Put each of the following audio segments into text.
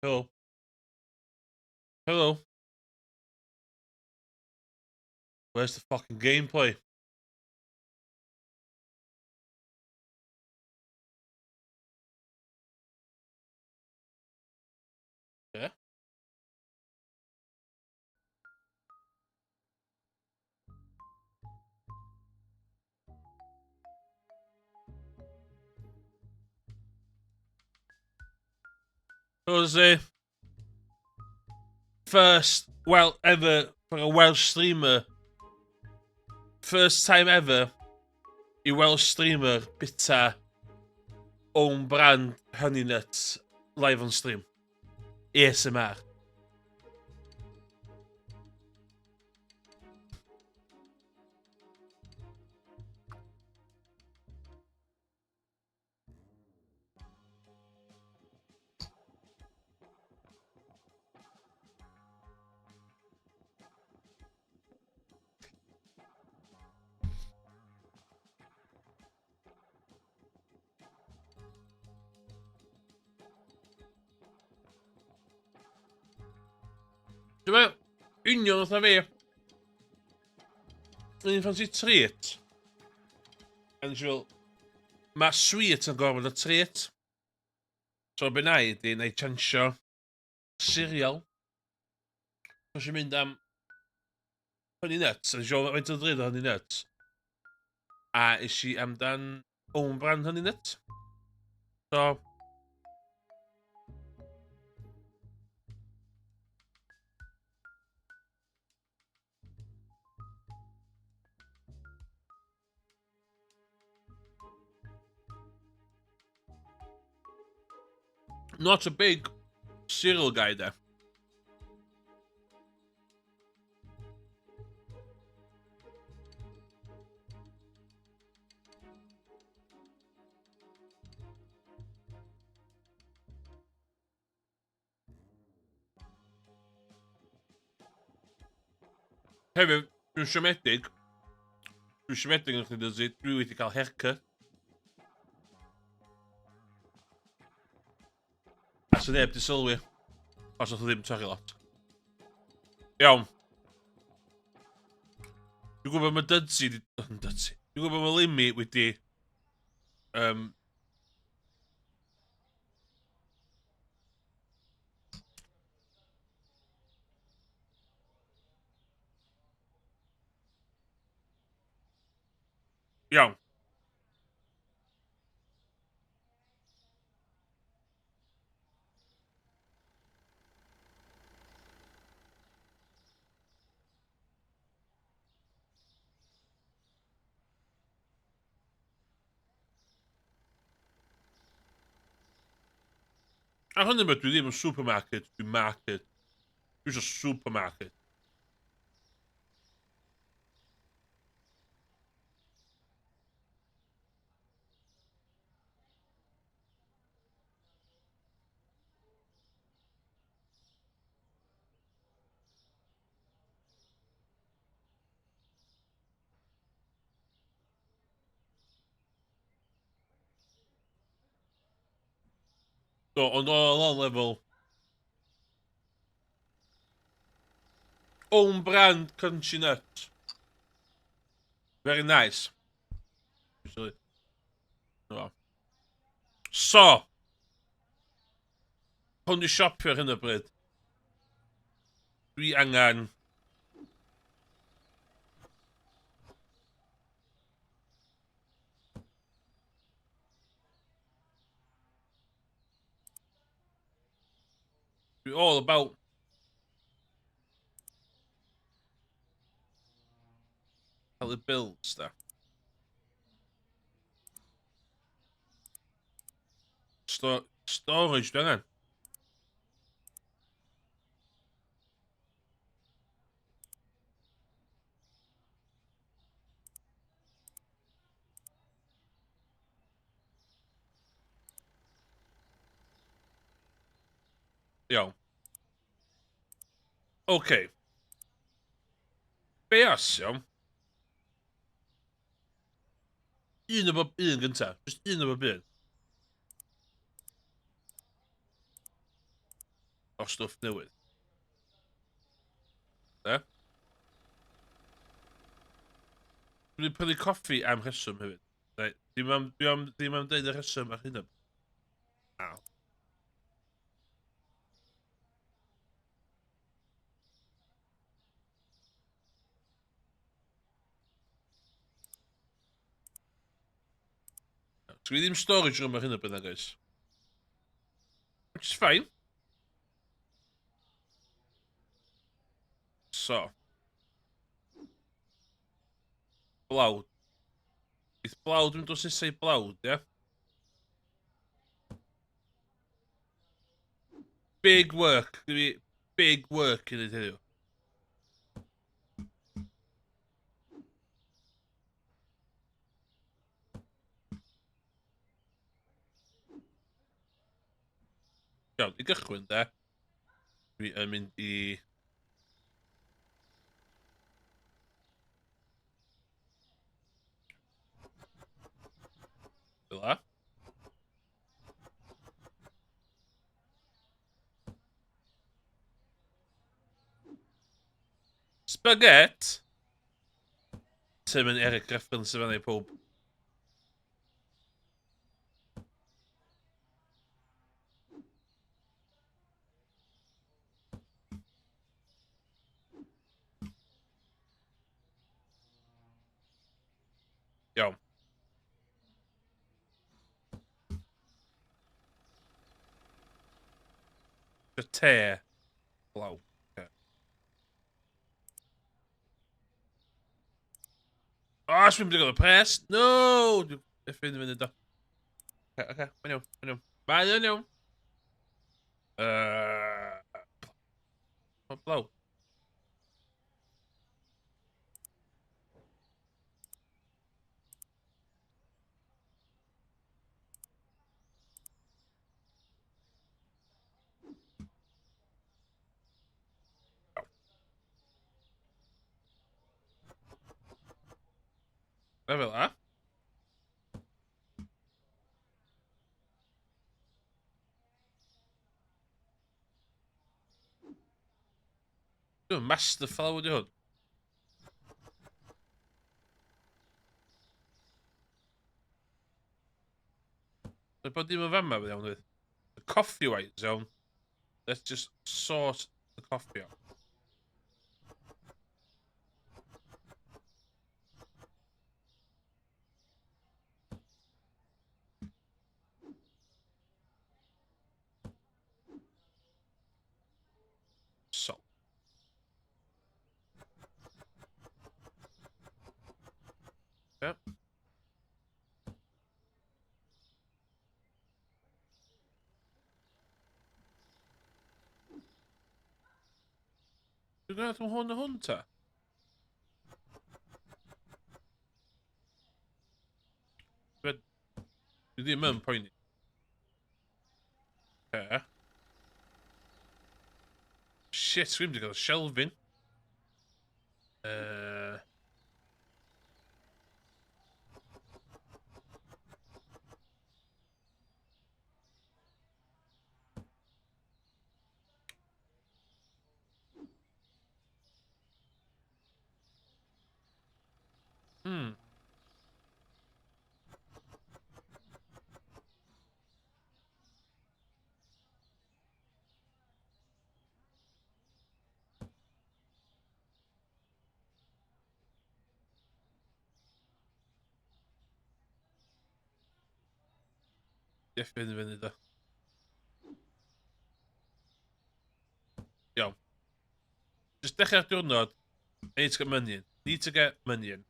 Helo. Helo. Where's the fucking gameplay? Yeah. Was the first, well, ever for a Welsh streamer. First time ever i Welsh streamer bita own brand Honey Nuts live on stream. ASMR. Dwi'n meddwl, union fatha fi. Dwi'n ffansi treat. A nes i fel, mae sweet yn gorfod y treat. So be na i ydi, na i chansio cereal. So eisiau mynd am Honey Nuts, a nes i ofyn faint o ddrud o Honey Nuts. A es i amdan own brand Honey Nuts. So, Not a big cereal guy there. Hefyd, dwi'n siomedig. Dwi'n siomedig yn chdi dyzi. Dwi wedi cael haircut. A sy'n neb di sylwi. Os oedd ddim torri lot. Iawn. Dwi'n gwybod mae Dudzi... Dudzi. Dwi'n gwybod mae Limmy wedi... Um, Iawn. Ar hyn o bryd, dwi ddim yn supermarket, dwi'n market. Dwi eisiau supermarket. Do, ond all on level. Own brand crunchy nut. Very nice. So, hwn i siopio ar hyn o bryd. Dwi angen Dwi all about cael y bills da. Sto storage dwi angen. Iawn. OK. Be os, iawn? Un o bob un gynta. Just un o bob un. o stwff newydd. De? Dwi wedi prynu coffi am rheswm hefyd. Right, ddim am, ddim am, ddim am deud y rheswm ar hyn o. Aw. Dwi ddim storage room ar hyn o bryd, guys. Which is fine. So. Blawd. Bydd blawd yn dod nesau blawd, ie? Yeah? Big work. Gonna be big work i wneud heddiw. Iawn, i gychwyn de, dwi yn mynd i... Fel 'a. Spaghetti! Tim and Eric reference yn fanna i pob. Iawn. Y te. Blaw. Okay. O, oh, swn i'n mynd i pres. No! Dwi'n effeithio fynd do. Oce, oce, mae'n iawn, mae'n iawn. Mae'n iawn. Blaw. Lefel A. Dwi'n master flower di hwn. Dwi'n bod dim yn fama, fydd iawn, fydd. The coffee wise, iawn. Let's just sort the coffee out. So. Yep. Dwi'n gwneud hwn a hwn ta? Dwi ddim yn poeni. Okay. Shit, dwi'n mynd i gael shelving. Definitely fyny do. Iawn. Just dechrau'r diwrnod. I need to get money in. Need to get money in.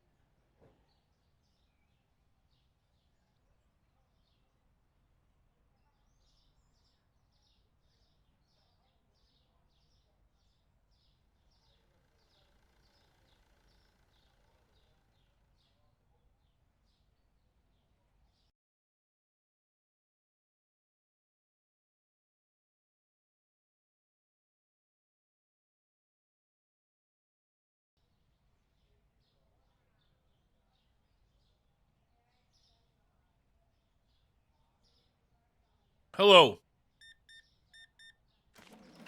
Hello.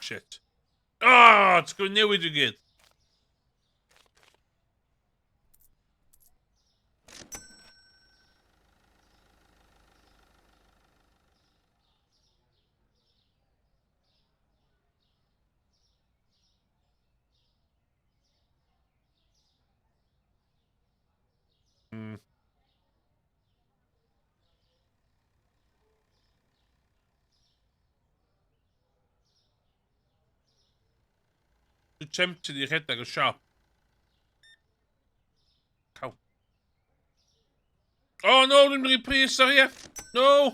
Shit. Oh, ti'n gwybod newid i gyd. Dwi'n tempted i rhedeg y siop. Caw. Oh no, dwi'n mynd i pris ar ie. No!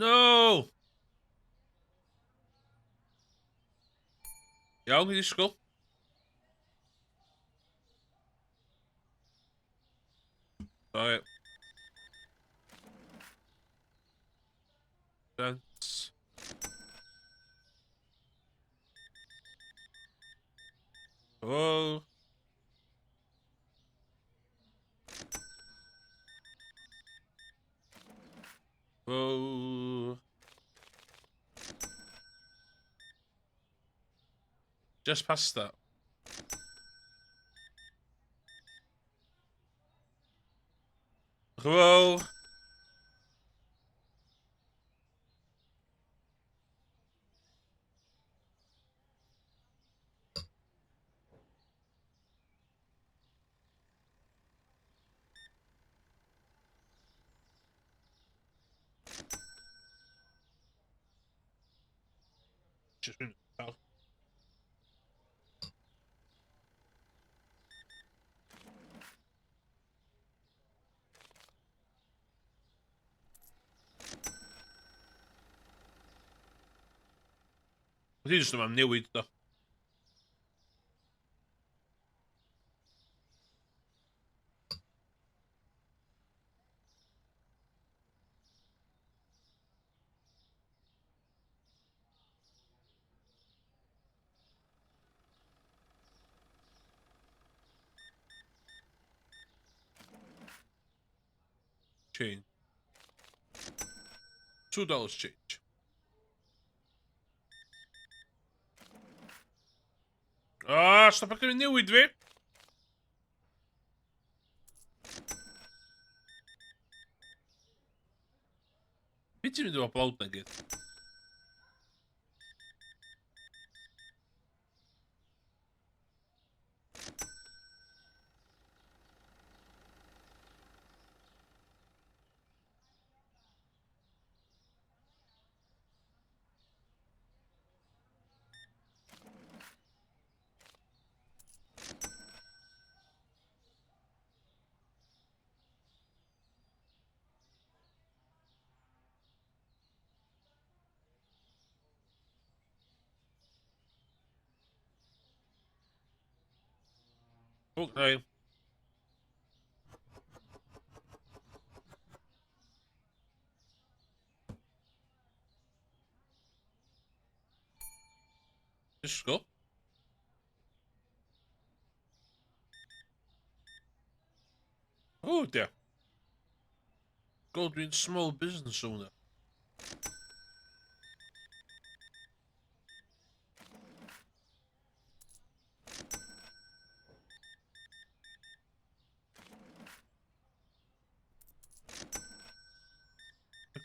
No! Iawn, i ddisgwyl. Sorry. Sense. Oh. Oh. Just past that. Hello. Just mynd fel. Wedi jyst yma'n newid do. Change. $2 change. Ah, stop ac yn newid fi! Be ti'n mynd efo blawd na gyd? Okay. Disgwyl. Oh dear. Goldwyn small business owner.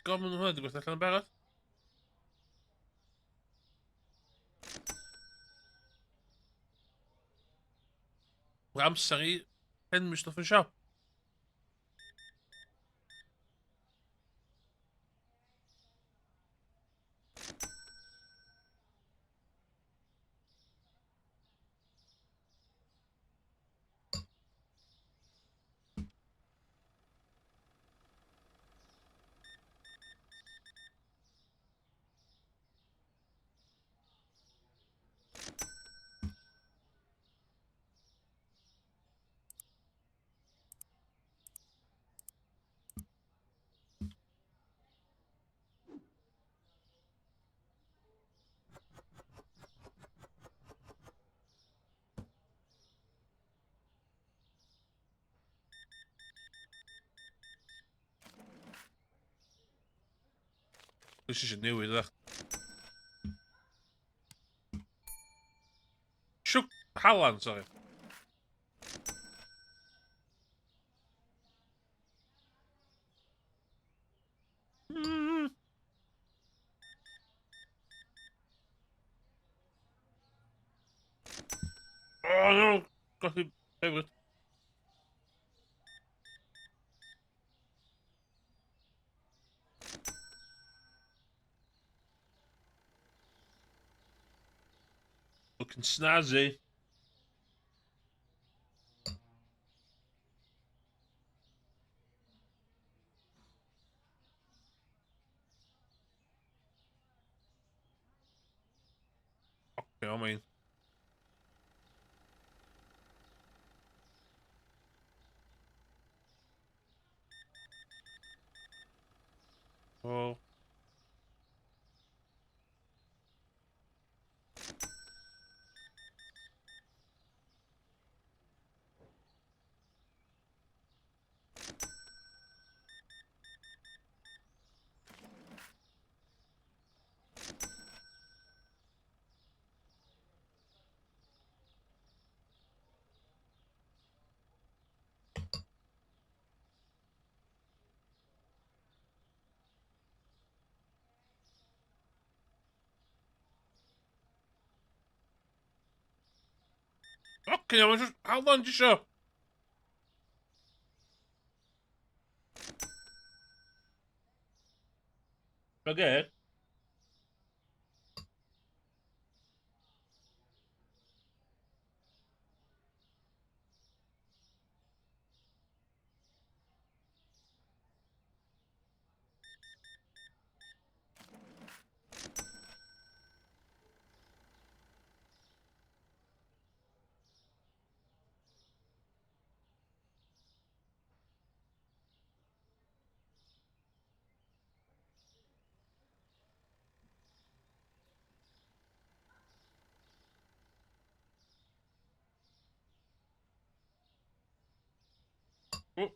God, maen nhw hwnna wedi gwerthu allan yn barod. Mae amser i enwi stwff yn siop. Dwi eisiau newid ydych. Siwc... Halan, sorry. Oh no! Got the favourite. Looking snazzy. Okay, I mean. Oh. Okay, I'm just, how long do you show? Okay. Oh.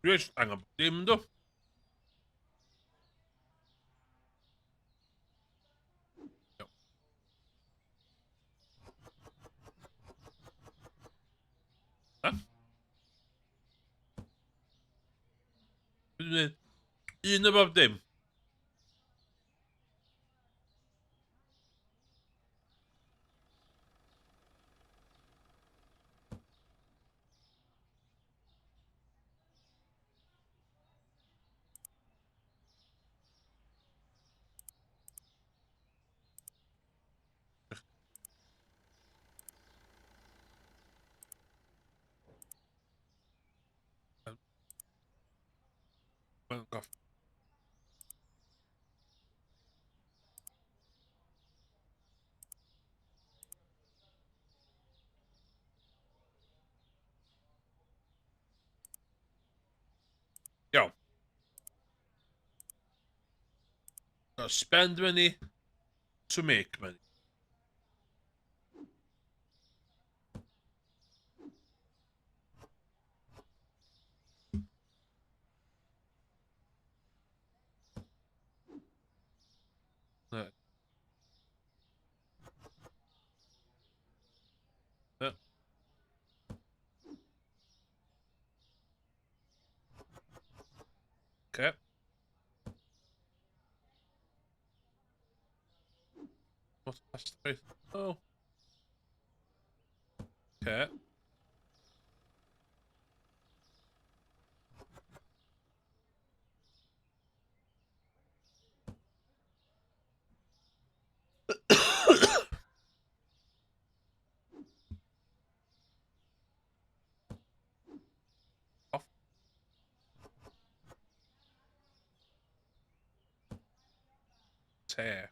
Dwi jyst angen dim do. Iawn. Ha? Dwi'n gwneud un o bob dim. Off. Iawn. So spend money to make money. Na. Na. Okay. What's past? Oh. Okay. Off. Te.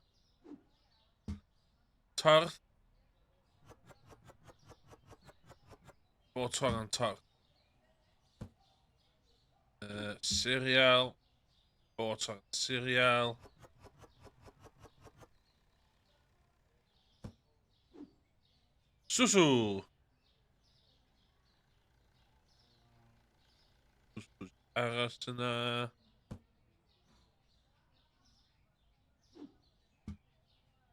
Torth. O tor yn torth. Cereal. Oats cereal. Susu! Susu aros yna.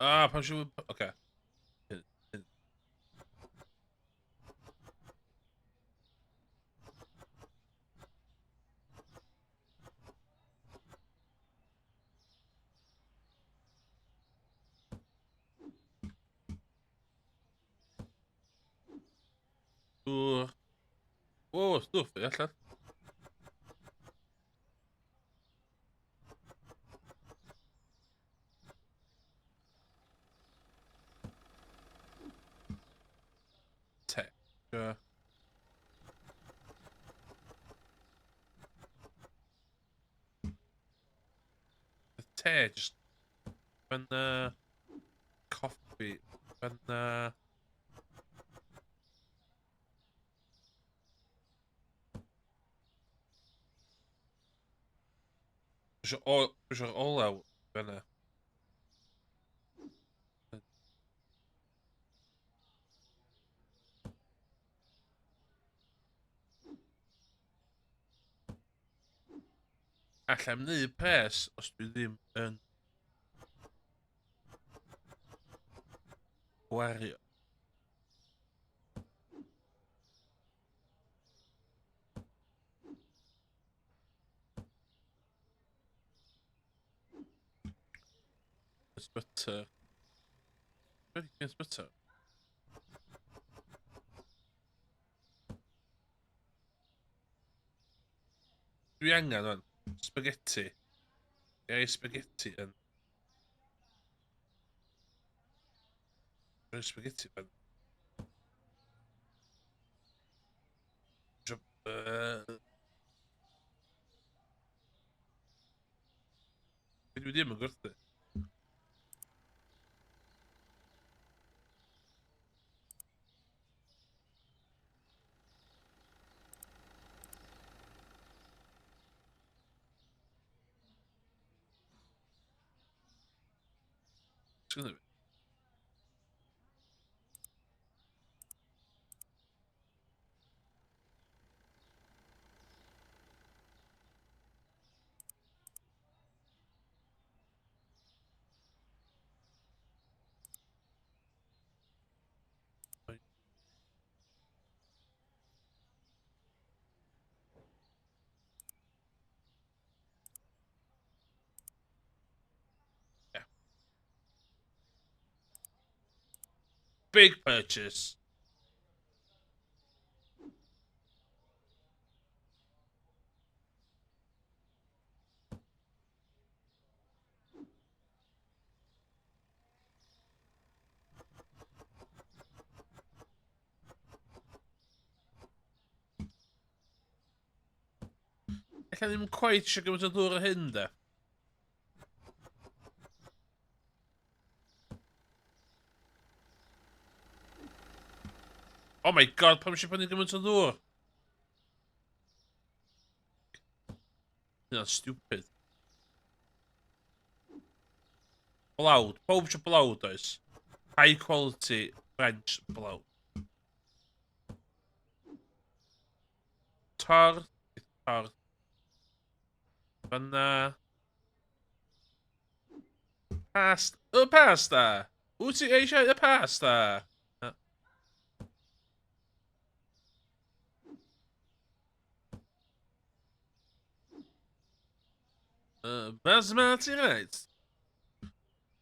Ah, pam siw... Oce. Dŵr. O, stwff i allan. Te. Te, just... Fanna... Coffi. Fanna... Eisiau olew fanna. Alla i'm wneud pres os dwi ddim yn gwario. Butter. Peanut butter. Dwi angen o'n spaghetti. Gai spaghetti yn... Rhoi spaghetti yn... Dwi ddim yn gwerthu. Sgynna fi? Yeah. Big purchase. Ella ddim cweit eisiau gymaint o ddŵr o hyn, de. Oh my god, pam eisiau prynu gymaint o ddŵr? Hynna'n stupid. Blawd. Pob eisiau blawd, oes? High quality French blawd. Torth. Torth. Fanna. Pasta. Y pasta! Wyt ti eisiau y pasta? Basmati rice.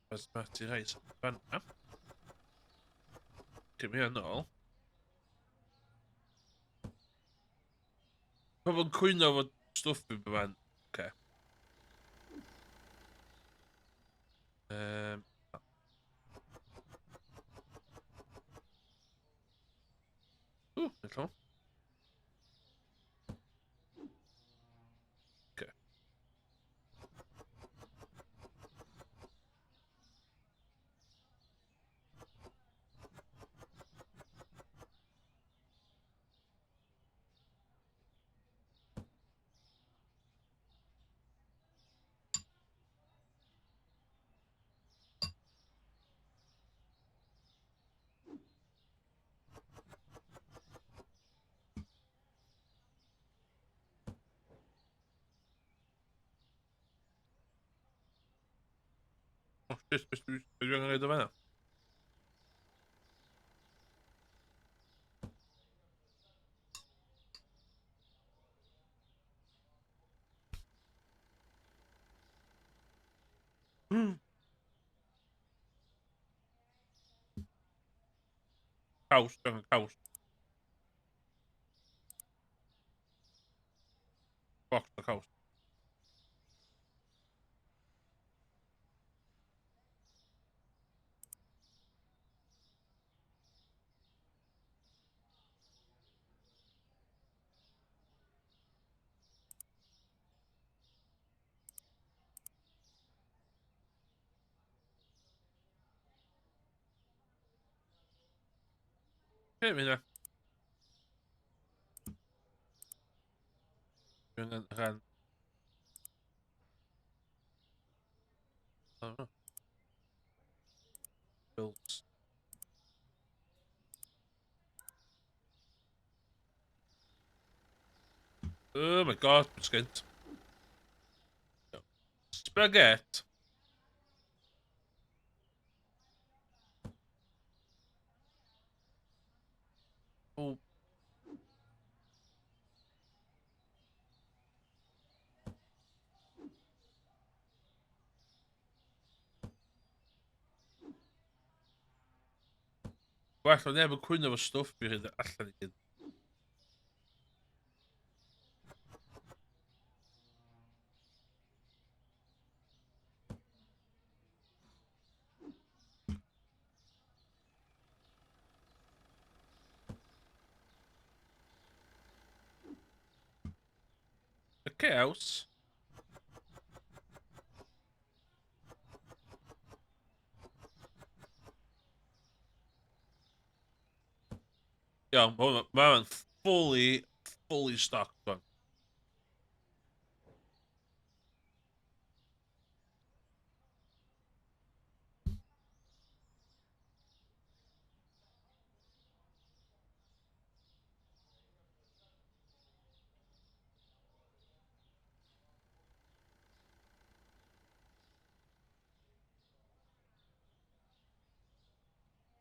Basmati rice. Fanna. Cymru yn ôl. Pobl yn cwyno fod stwff fi fan. Oce. Ww, hello. Okay. Oh shit, beth dwi angen neud o fanna? Caws, dwi angen caws. Box o caws. Be mae hynna? Dwi angen rhan. Oh, no. Bills. Oh my god, mae'n sgynt. Spaghetti. Oh. Gwell o neb yn cwyno fo stwff fi hyd allan i gyd. Y chaos. Iawn, mae hwnna, mae hwnna'n fully, fully stocked one.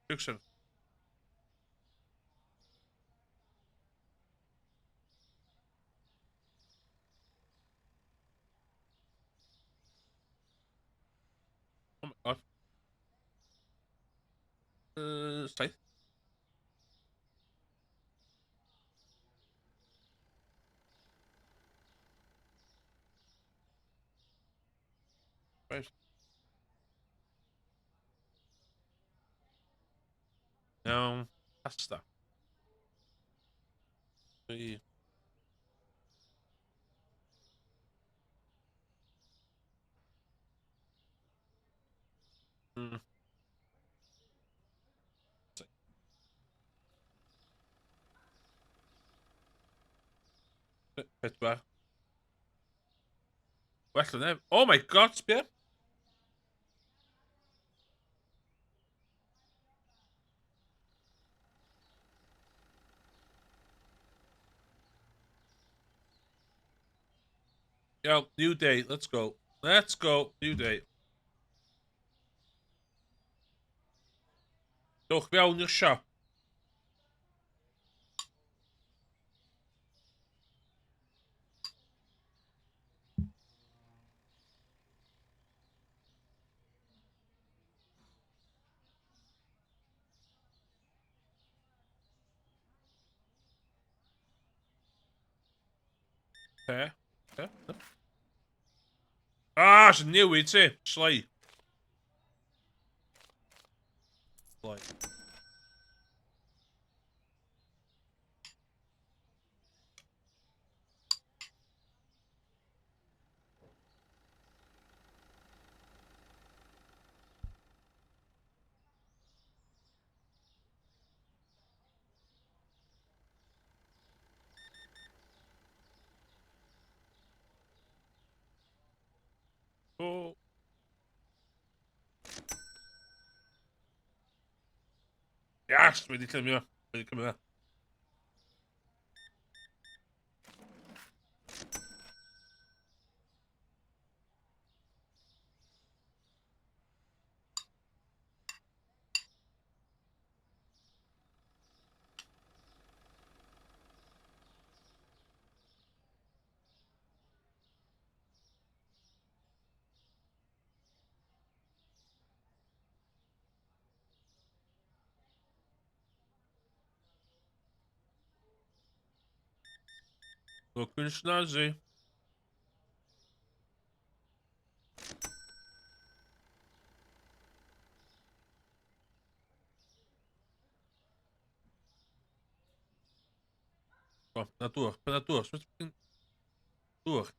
Hugsa. Oh my god. 7. Right. Iawn. Pasta. 3. 4. Well na neb. Oh my god, sbia! Iawn, new day, let's go. Let's go, new day. Dewch fewn i'r siop. Te. Te. Ah, sy'n newid ti. Slai. Slai. Oh. Yes, wedi llymio. Wedi cymryd. Looking snazzy. O, na dŵr, pa na dŵr, sut dŵr?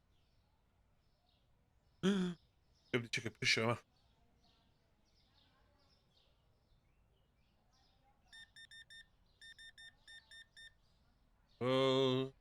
Dwi'n wedi checio pressure yma. Oh.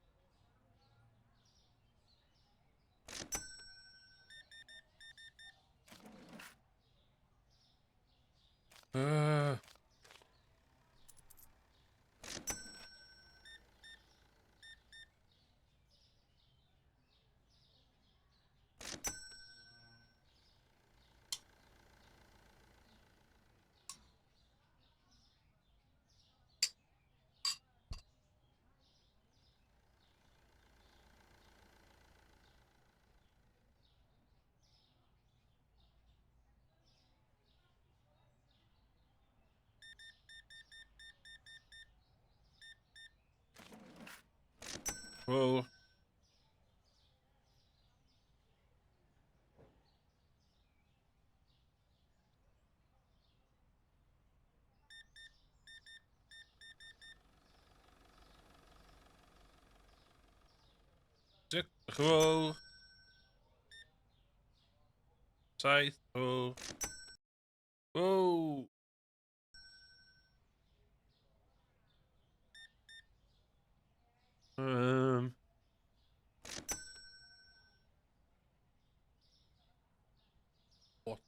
Oh. Diolch. 7, oh. Oh. What?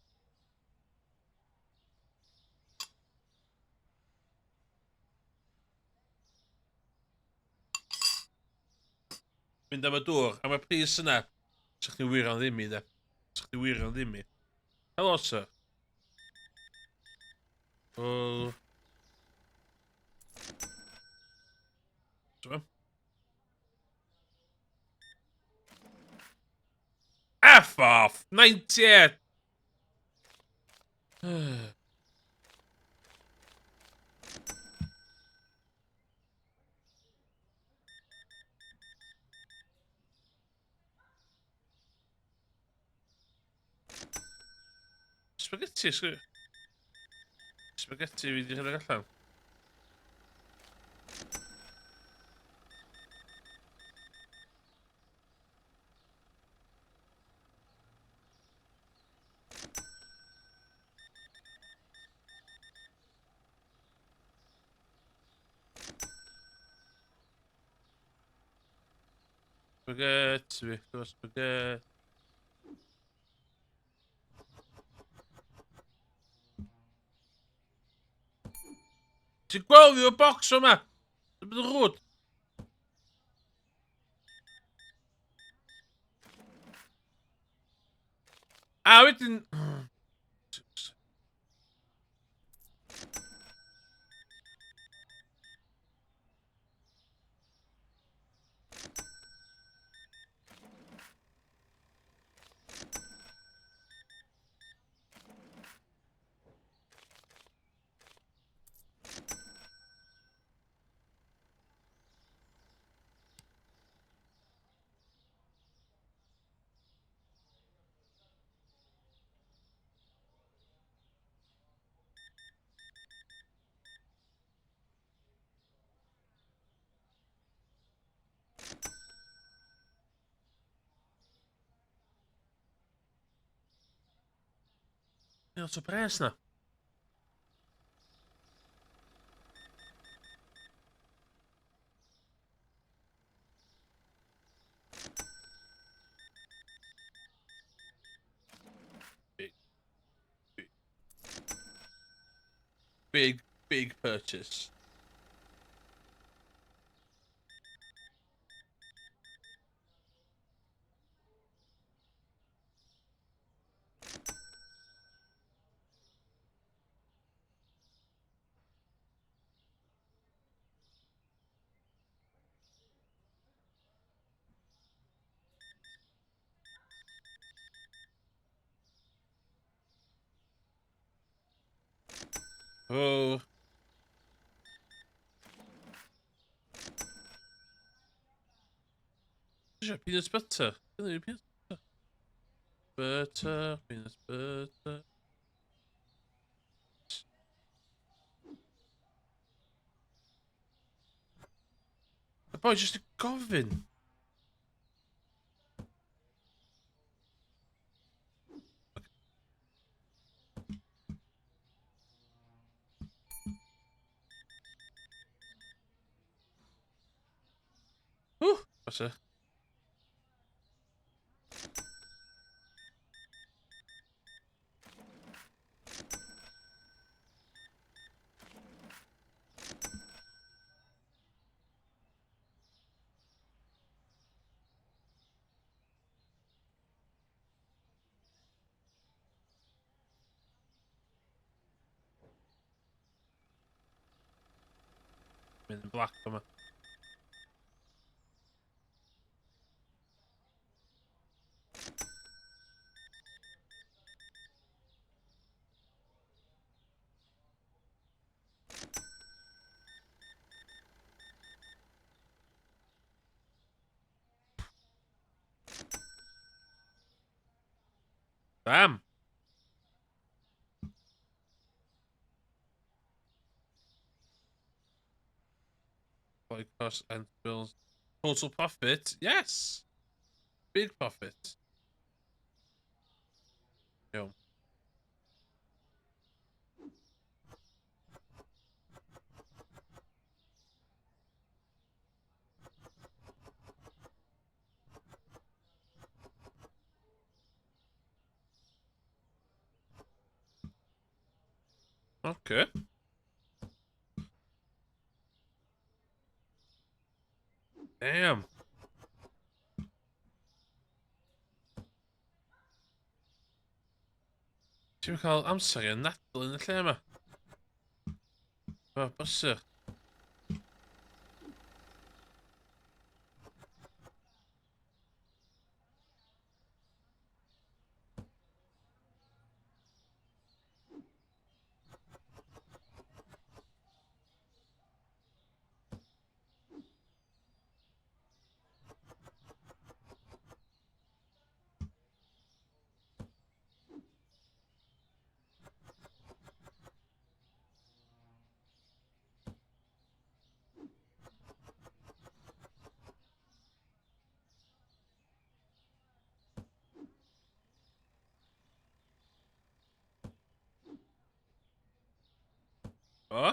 Mynd am y dŵr, am y pris yna. Sa chdi wirion ddim i, de. Sa chdi wirion ddim i. Hello, sir. Oh. So. F off! 98! Spaghetti, spaghetti fi wedi rhedeg allan. Spaghetti fi, dwi'n spaghetti. Ti'n gweld fi o'r box yma? Dwi'n mynd yn rwd. A wedyn... Lot o bres na. Big, big, big, big purchase. Oh. Eisiau peanut butter. Peanut butter. Butter, peanut butter. Y boi jyst yn gofyn. Ww, that's it. Mynd yn black yma. Bam! Buy cost and bills. Total profit? Yes! Big profit. Iawn. Okay. Damn. Ti'n cael amser i anadlu yn y lle yma? O, brysur. O?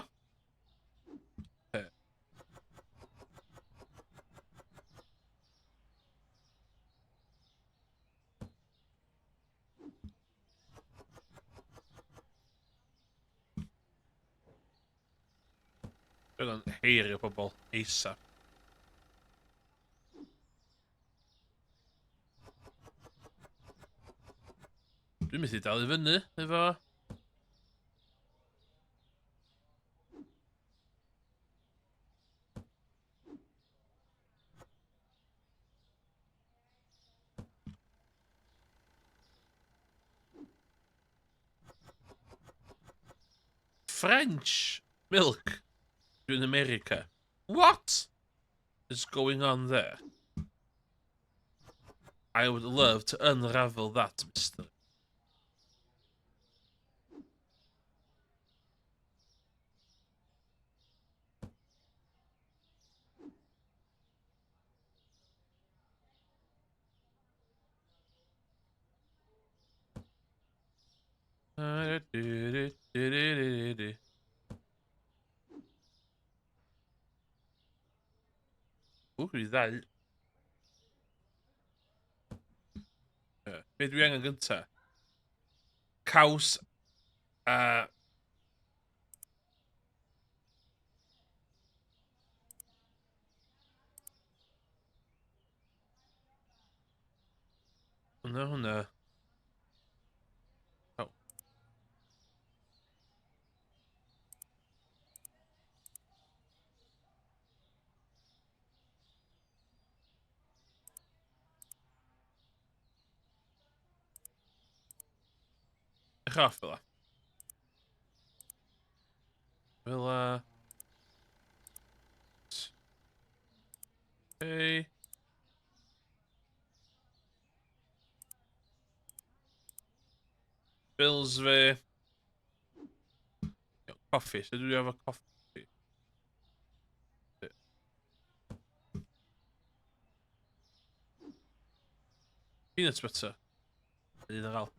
Be? Dwi'n heirio pobl ASAP. Dwi'n methu dal i fyny efo... French milk in America. What is going on there? I would love to unravel that mystery. Ww, dwi ddau. Be dwi angen gynta? Caws a... Hwna, hwnna. Oh. Edrych off fel 'a. Fel 'a. Hey. Bills fi. Coffi, so dwi efo coffi. Peanut butter. Un ar al.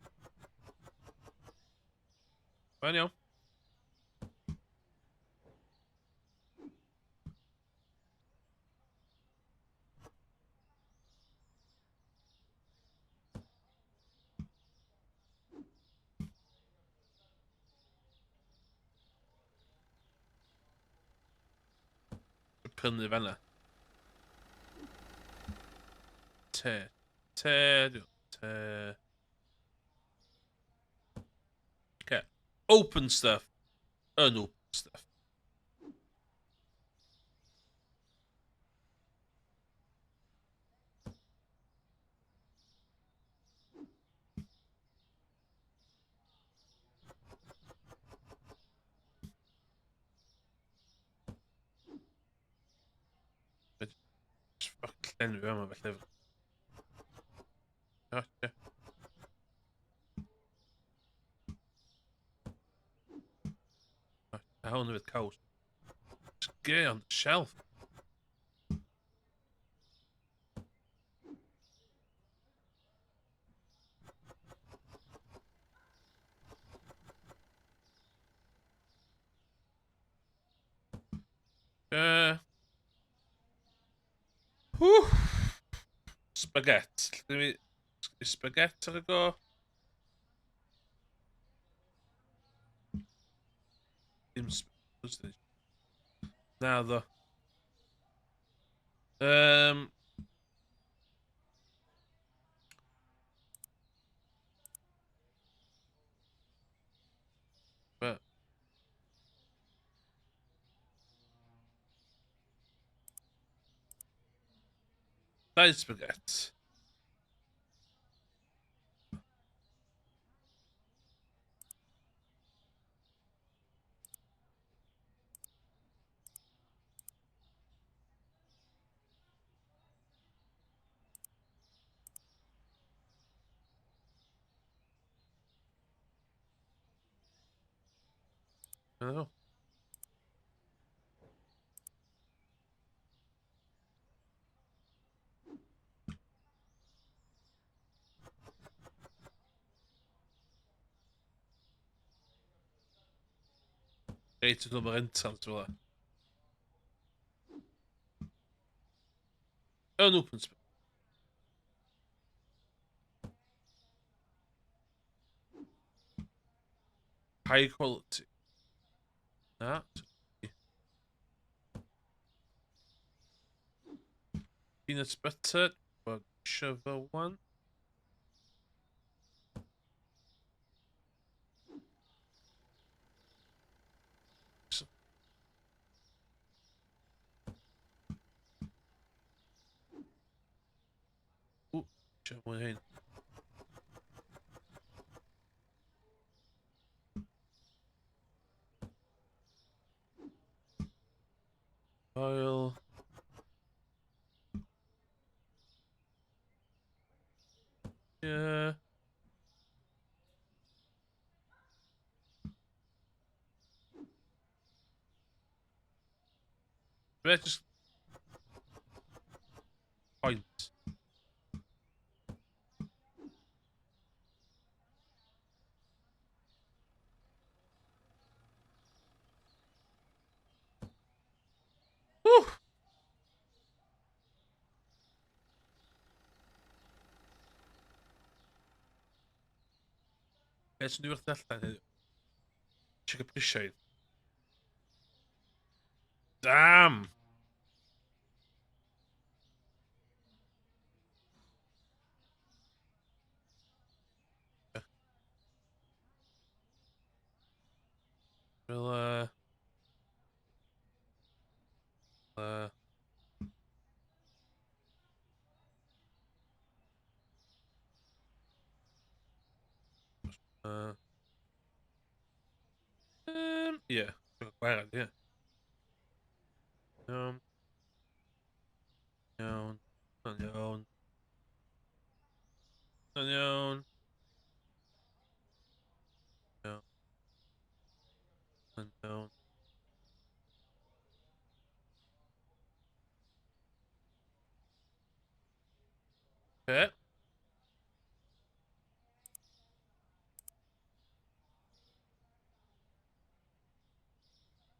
Mae'n iawn. Prynu fanna. Te. Te. Te. Okay. Open stuff. Unopen stuff. Just fucking llenwi yma felly. O, ie. A hwn hefyd caws. Get on the shelf. Whew. Spaghetti. Lle mi spaghetti ar y go? Dim spaghetti. Na ddo. Be? Dau spaghetti. Oh. Reit, yn ôl rental, ti'n fel. Yn open space. High quality. Na. Peanut butter. Whichever one. Ww, eisiau mwy o hyn. Oil. Yeah. Better just point. Whew. Beth sy'n dwi allan heddiw? Check y prisiau. Damn! Fel, yeah, gwared, ie. Iawn. Iawn. Iawn. Iawn. Okay.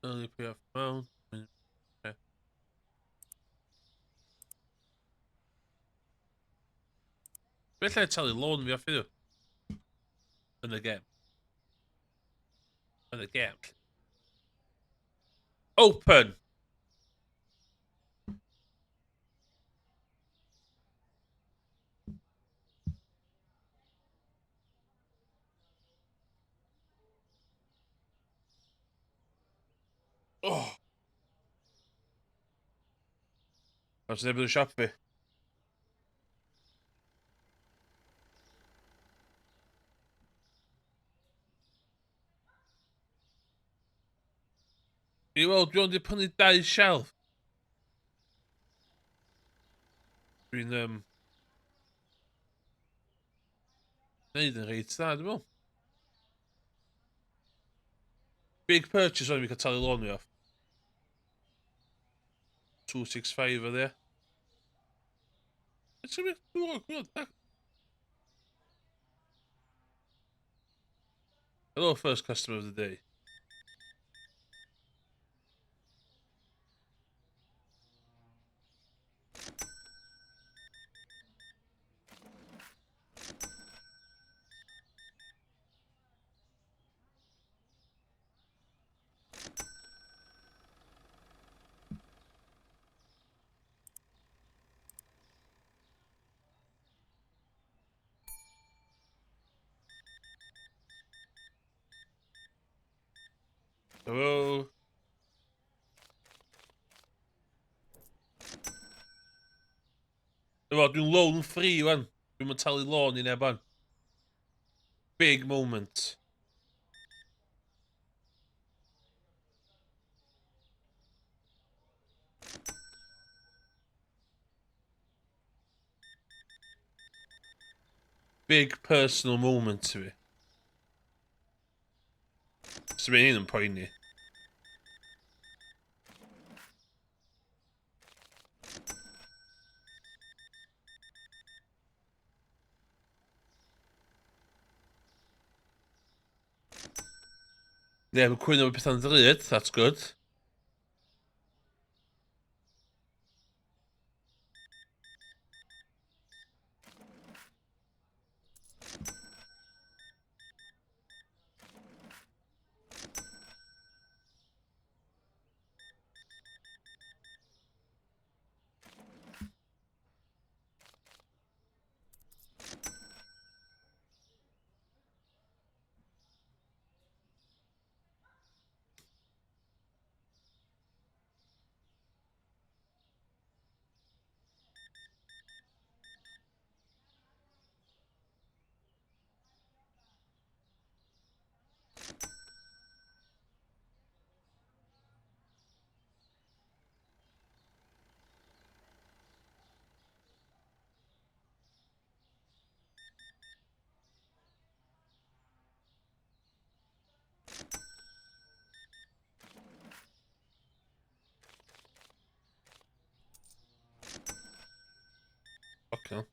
Early payoff amount. Okay. Be lle talu loan fi off iddo? Yn y gem. Yn y gem. Open! Oh. Os neb yn siop fi. I weld, dwi ond i prynu dau shelf. Dwi'n neud yn reit dda, dwi'n meddwl. Big purchase o'n i cael talu loan fi off. 265 oedd e. It's a bit. Hello, first customer of the day. Hello. Efo, dwi'n loan free wan. Dwi'n mynd talu loan i neb wan. Big moment. Big personal moment i fi. So mae hyn yn poeni. Ie, yeah, mae'n cwyno bod pethau'n ddrud, that's good. Fuck hell.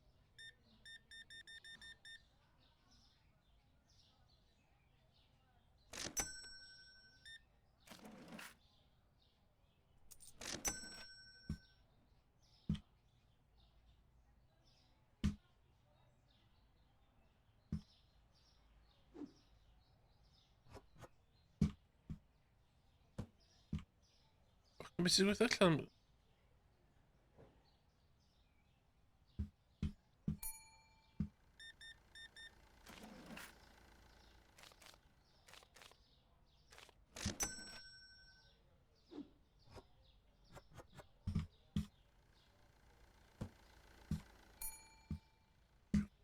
Beth sy'n gweithio allan?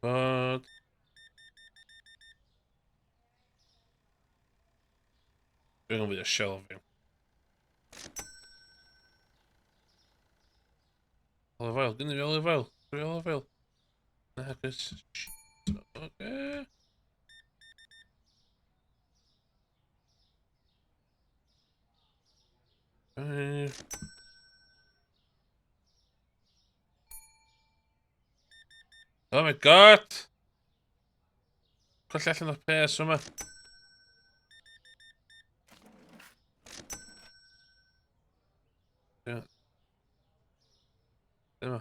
But... Dwi'n gofyn y shelving. Olive oil, gynnu fi olive oil. Dwi olive oil. Na, gys. Oce. Five. Oh my God! Colli allan o'r pres yma. Yeah. Dyma.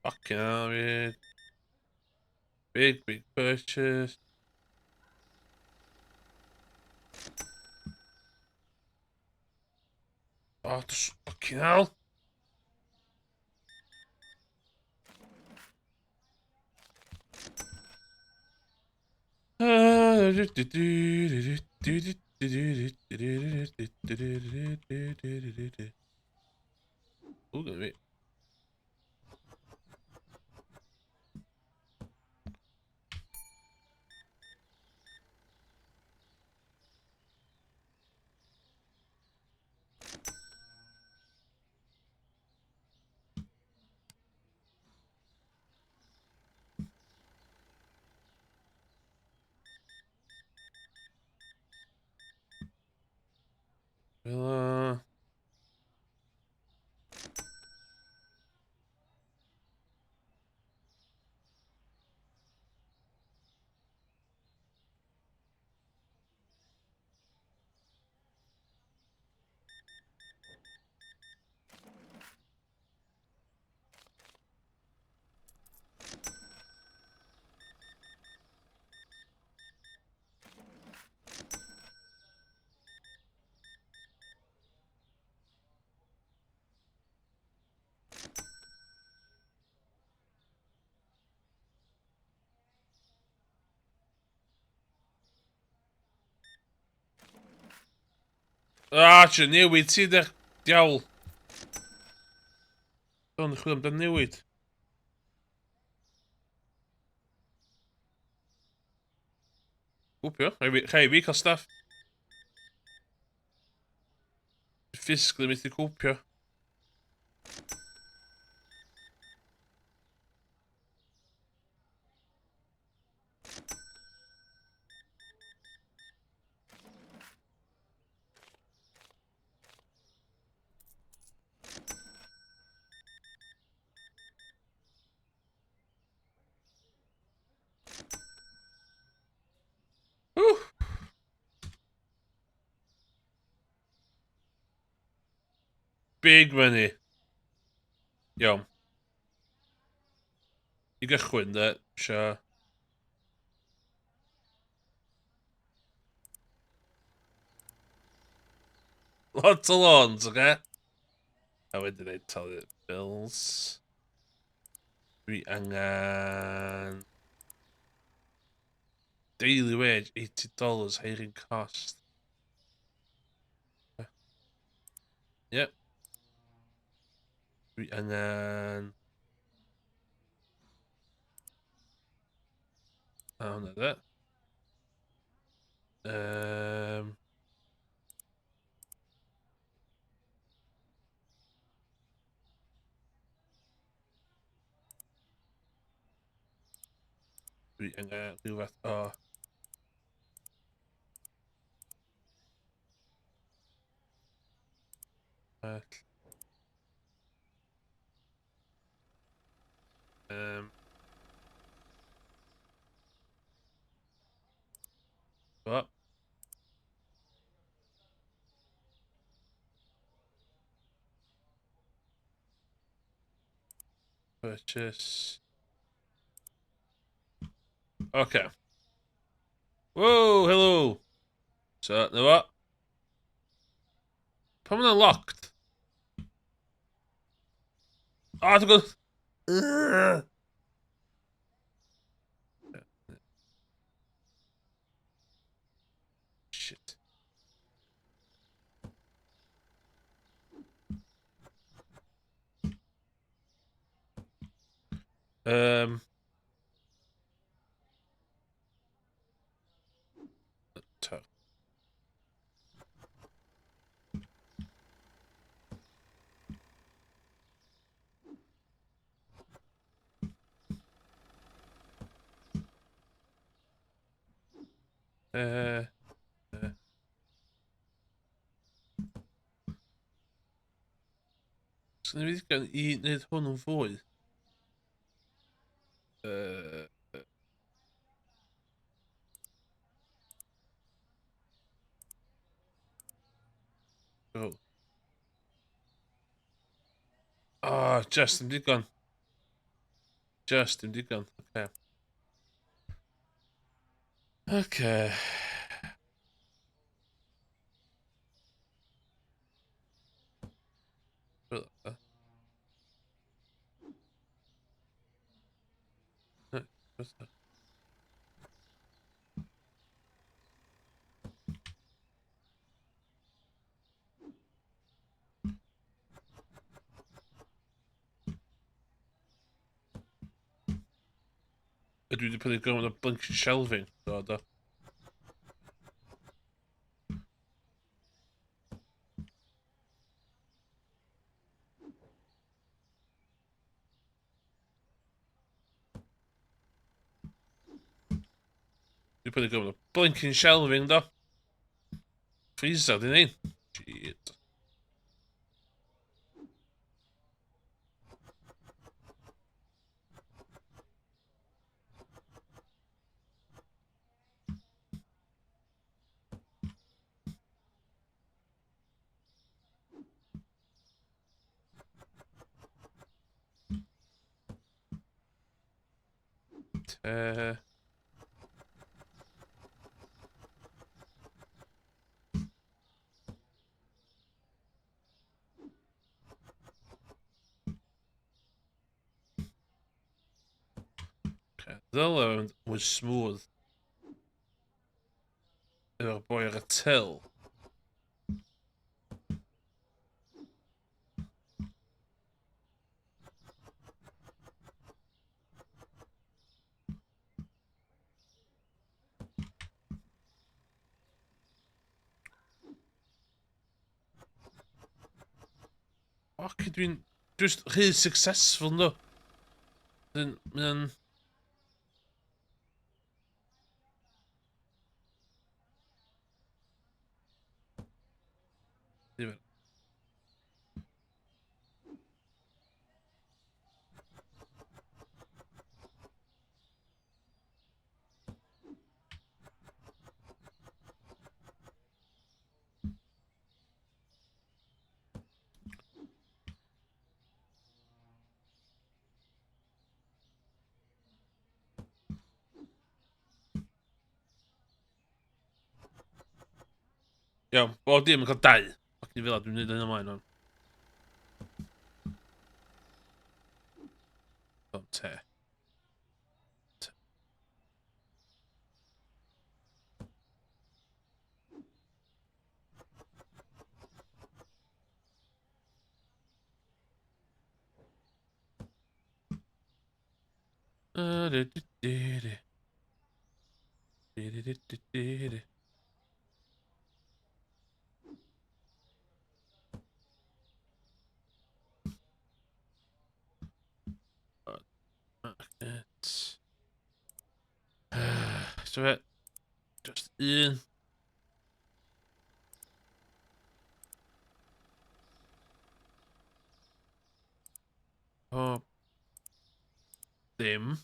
Fucking hell, man. Big, big purchase. Oh, just fucking hell. Ooh, wait. Well, Ah, ti'n newid ti, dech. Diawl. Dwi'n chwilio amdan newid. Wpio, rhaid fi cael stuff. Physically methu cwpio. Whew. Big money. Iawn. I gychwyn, de, isio... Lot o loans, oce? Okay? A wedyn ei talu bills. Dwi angen... Daily wage, $80, hiring cost. Yep. Dwi angen... A hwnna de. Dwi angen rhyw fath o... All. What? Purchase. Okay. Whoa, hello. So, now what? Pam mae'n locked? Oh, dwi'n gwybod. Shit. Sgynna fi ddigon i wneud hwn yn fwy? Oh. Oh, just ddim digon. Just ddim digon. Okay. Okay. Ydw i wedi prynu gormod o blinking shelving? Do, do. Dwi'n prynu gormod o blinking shelving, do. Freezer, di ni. Shit. Okay. Ddyle fynd mwy smooth. Efo'r boi ar y till. Oce, dwi'n just rhy successful, ynddo. Dwi'n... Mae'n... Ddim... Iawn, bob dim yn cael dau. Ac ni fel dwi'n mynd hyn ymlaen o'n. Te. Magnet. So fe, just un. O, dim.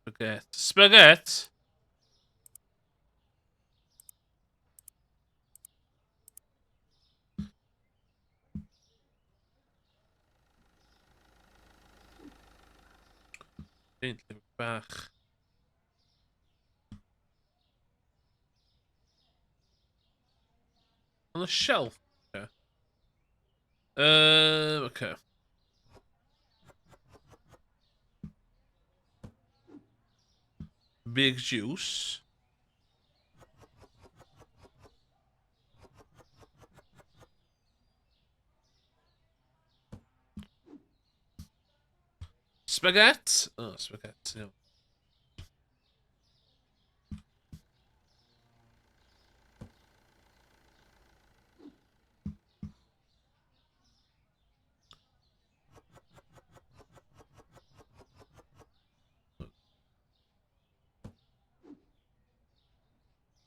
Spaghetti. Spaghetti! Un llyfr bach. On the shelf. Okay. Okay. Big juice. Spaghetti? Oh, spaghetti.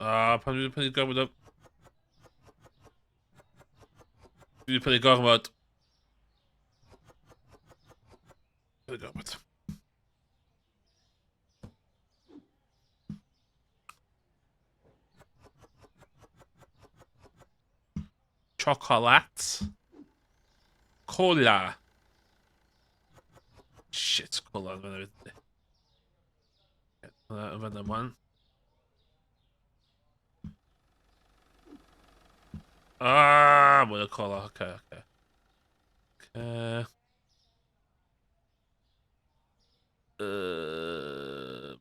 A, pan dwi wedi prynu gormod o... Dwi wedi prynu gormod. Prynu gormod. Chocolat. Cola. Shit, cola yn fanna fyd. Hwnna yn fanna mwan. Ah, mwy o cola, oce, okay, oce. Okay. Okay.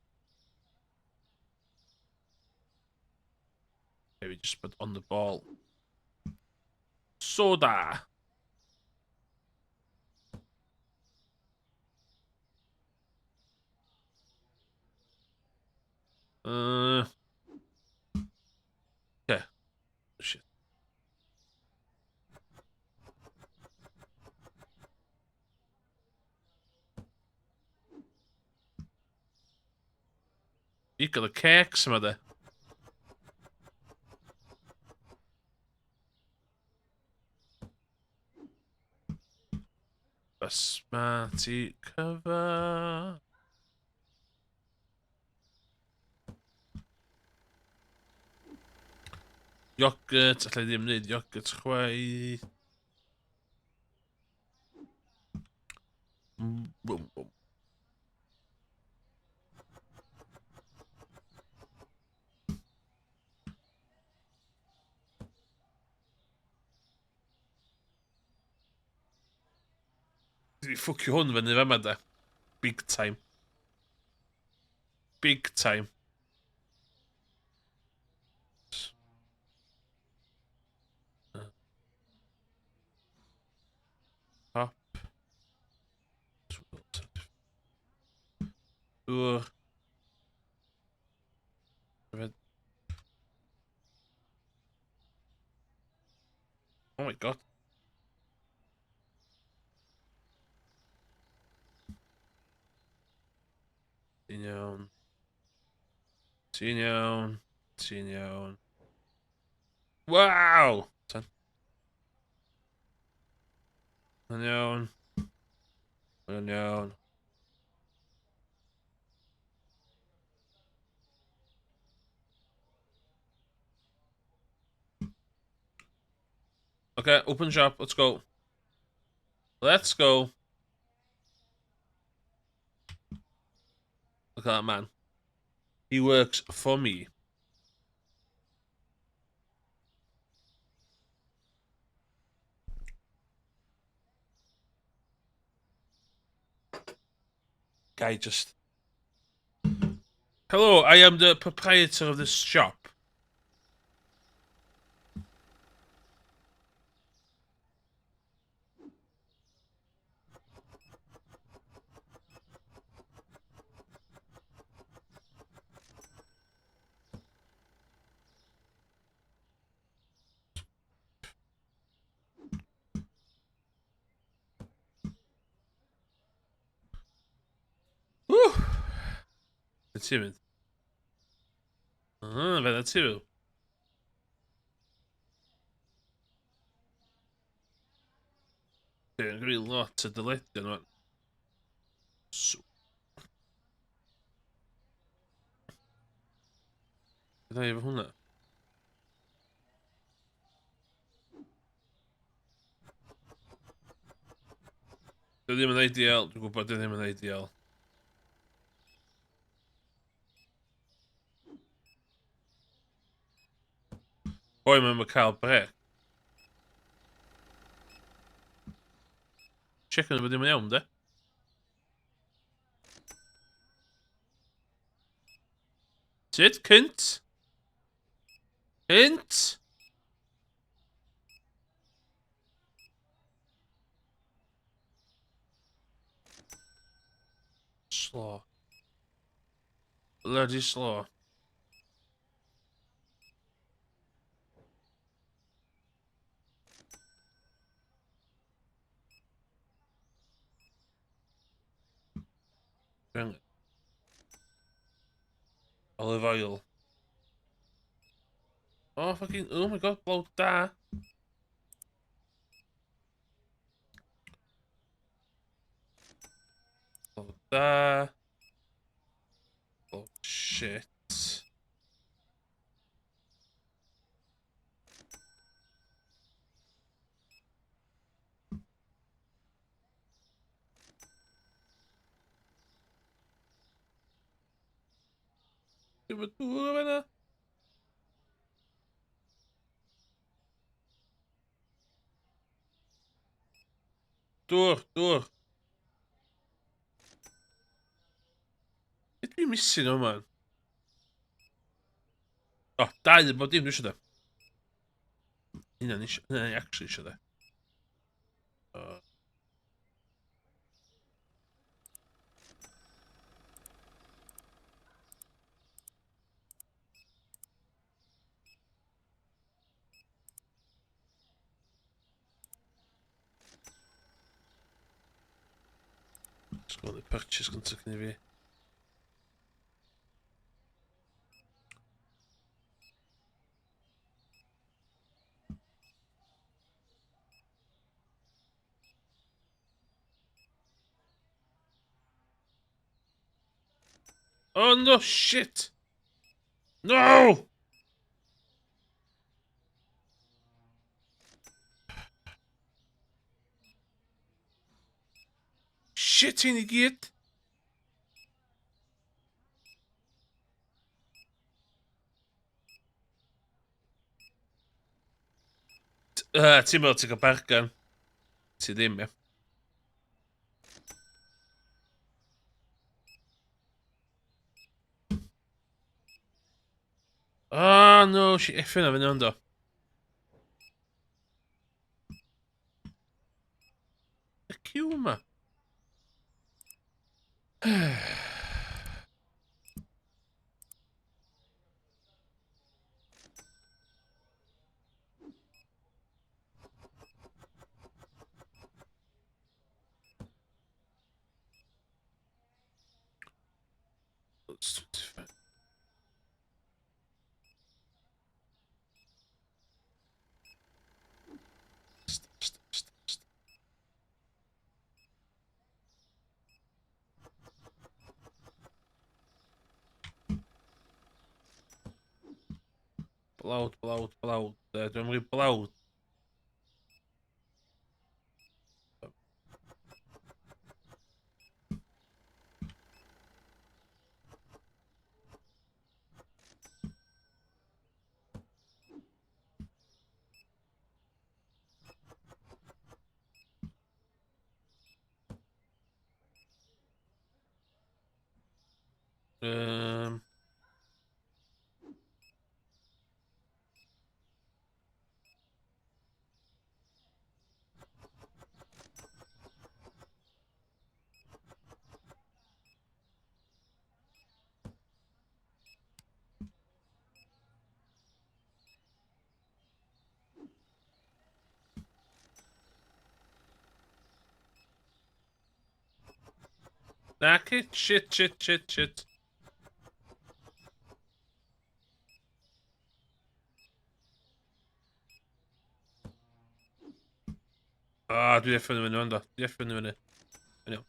Maybe just put on the ball. Soda! Okay. Shit. Digon o cakes yma de. Basmati cover. Yogurt, allai ddim wneud yogurt chwaith. Bwm, bwm. Dwi 'di ffwcio hwn fyny fama da. Big time. Big time. Top. Dŵr. Oh my god. Ti'n iawn. Ti'n iawn. Ti'n iawn. Waw! Ten. Yn iawn. Yn iawn. Okay, open shop, let's go. Let's go. Look at that man. He works for me. Guy just... Hello, I am the proprietor of this shop. Ww! Be ti'n mynd? Ah, fe na ti fyw. Dwi'n gwneud lot o dyledion yma. So. Beth efo hwnna? Dwi ddim yn ideal, dwi'n gwybod dwi ddim yn ideal. Boi mae'n cael brec. Check yn bod ddim yn iawn, de? Sut? Cynt? Cynt? Slow. Bloody slow. Olive oil. Oh, fucking, oh my god, blawd da. Blawd da. Oh, shit. Dim y dŵr o fan'na. Dŵr, dŵr. Be dwi'n missing o man? O, dau bod dim dwi eisiau de. Hynna'n eisiau, hynna'n actually eisiau de. Let's go the purchase gyntaf cyn i fi. Oh no, shit! No! Shit, hyn i gyd! Ti'n meddwl ti'n cael bargan? Ti ddim, ie. Ah, no, si effio na fyny ond o. Y cyw yma. It's 25. Stop, stop, stop, stop. Blawd, blawd, blawd. Dwi'n mynd i blawd. Naci, shit, shit, shit, shit. Ah, dwi effo fyny ond o. Dwi effo fyny. Yn iawn.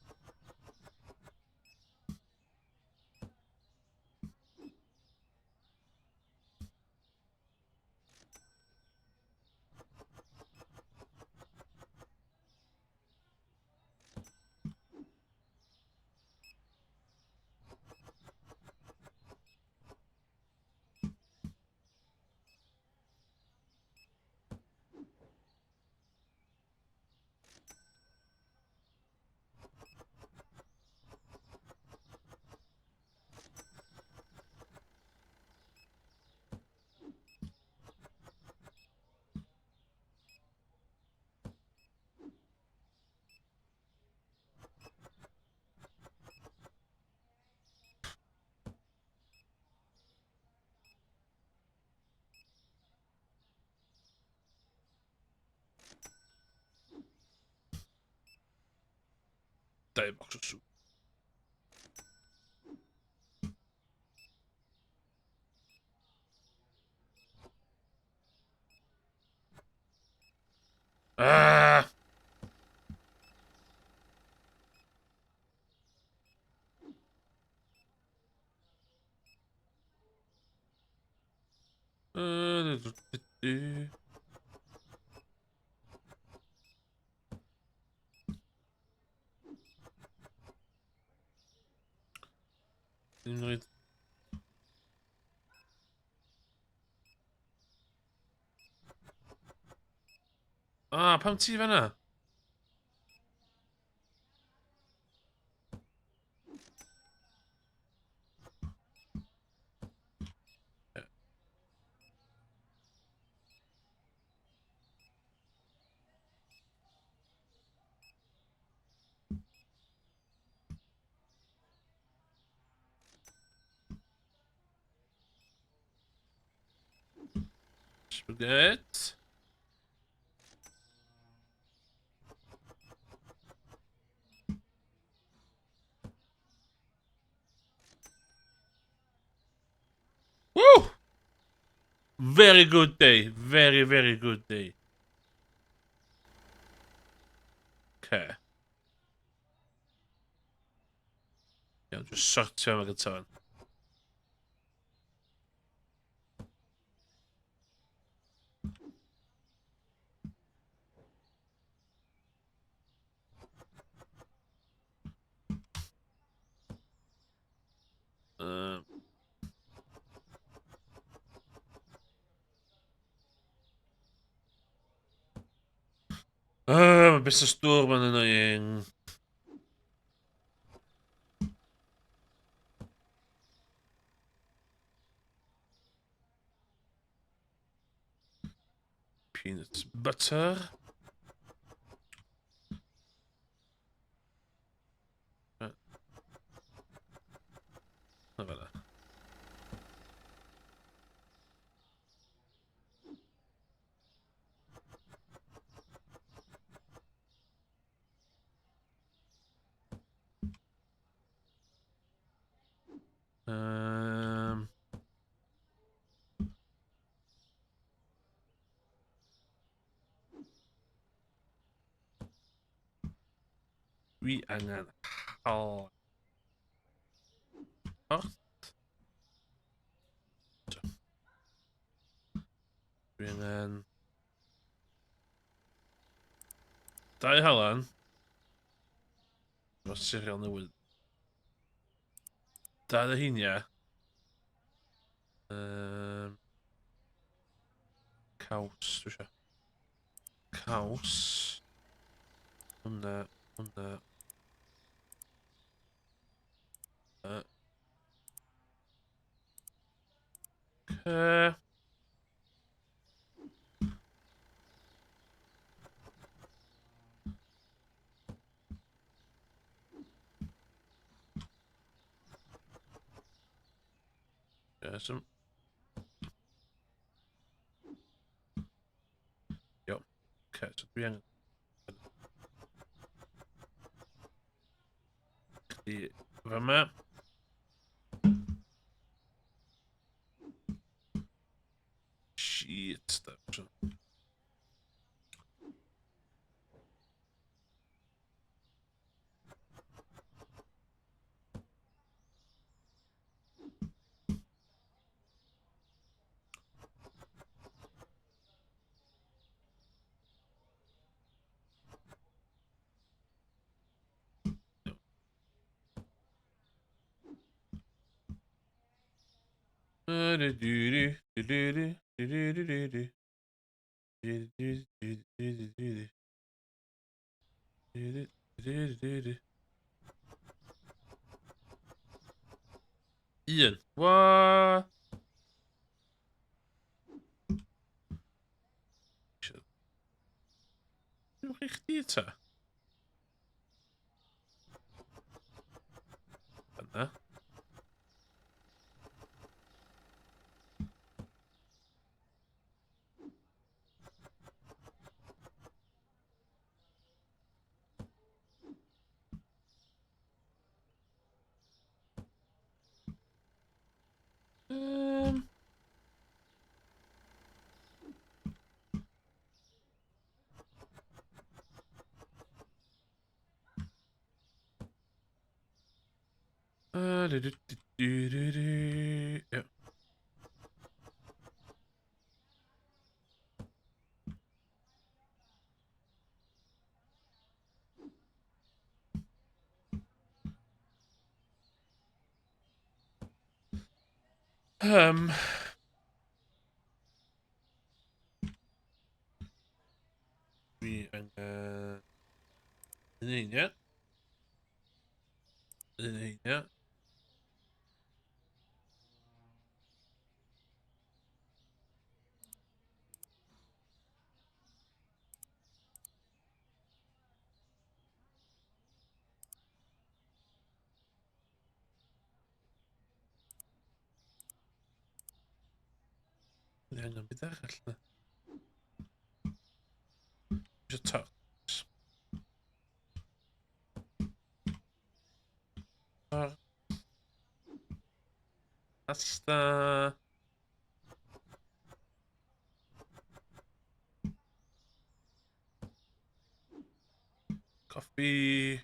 Dau bocs o sŵp. Ah! Ddim rhaid. Ah, pam ti fanna? Spaghetti. Woo! Very good day. Very, very good day. Okay. Iawn, just sortio yma gyntaf fan. Ah, mae busnes dŵr ma'n annoying. Peanut butter. Na fan'na. Dwi angen hal. Porth. Dwi angen... Dau halan. Efo cereal newydd. Dau o heinia. Caws, dwi eisiau. Caws. Hwna, hwna. Okay. Yeah, some. Yep. Okay, so dwi angen... Chdi fama. Shit, da. Un. What? Dwi'n chi chdi ta? Yna. Ie. Dwi angen un, ie. Un, ie. Dwi angen byd arall na. Eisiau tox. Pasta. Coffi.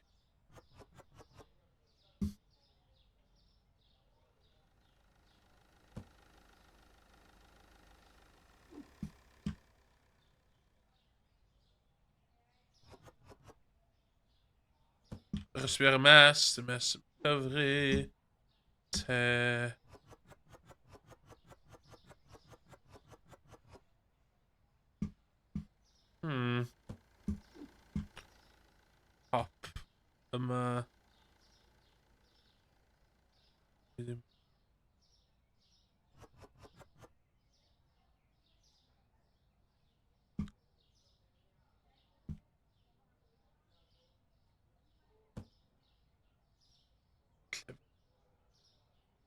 Achos fi ar y mess, y mess yn cyfri. Te. Pop. Yma. Ddim.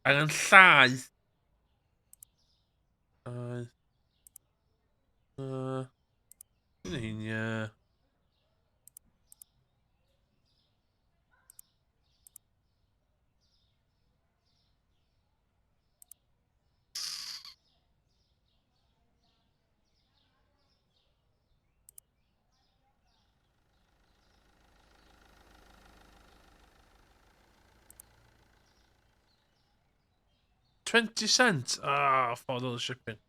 Angen llaeth. Llaeth. Hyn, ie. £20? Ah, $4 shipping.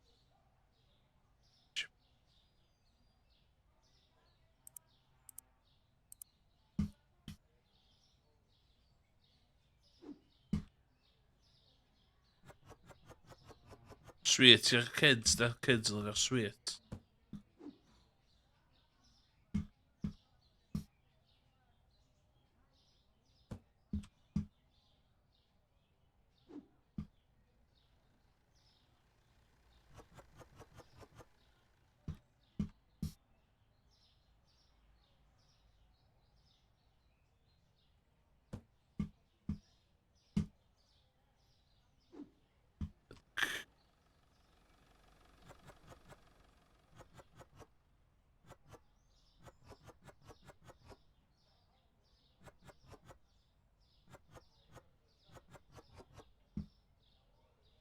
Sweet i'r kids, da. Kids yn lyfio'r sweet.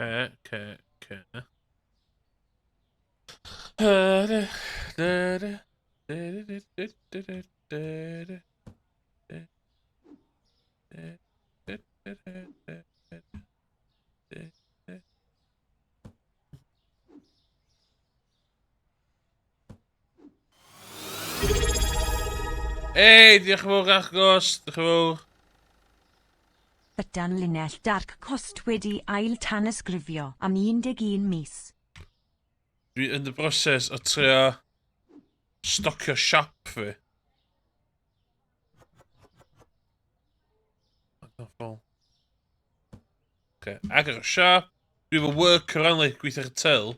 Ce, ce, ce. Ei, diolch yn fawr Argos, diolch yn fawr. Ydan linell Dark Cost wedi ail tanysgrifio am 11 mis. Dwi yn y broses o trio stocio siop fi. Okay, agor y siop. Dwi efo worker only, gweithio ar y till.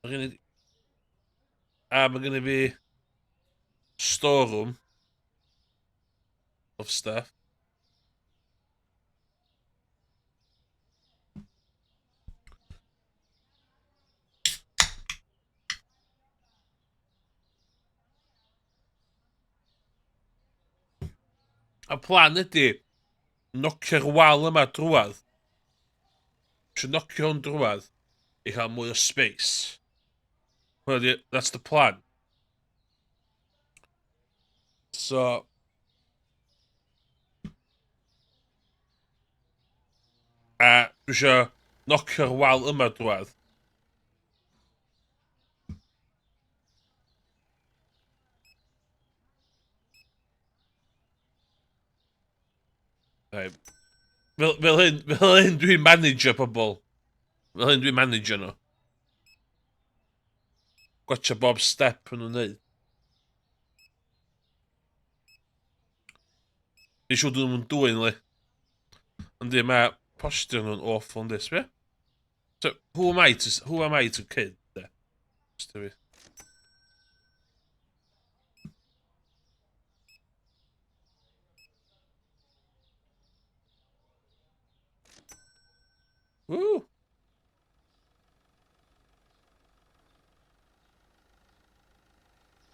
Mae gen i... A mae gen i fi storeroom of stuff. A plan ydy nocio'r wal yma drwad. Eisiau nocio hwn drwad i cael mwy o space. Hwnna di, that's the plan. So... A dwi eisiau knocio'r wal yma drwadd. Right. Fel, fel hyn, fel hyn dwi'n manager pobl. Fel hyn dwi'n manager nhw. Gwatcha bob step yn nhw'n neud. Dwi'n siŵr dyn nhw'n dwyn, li. Ond di, mae posture nhw'n awful yn dis, be? So, who am I to kid, de? Just fi. Woo!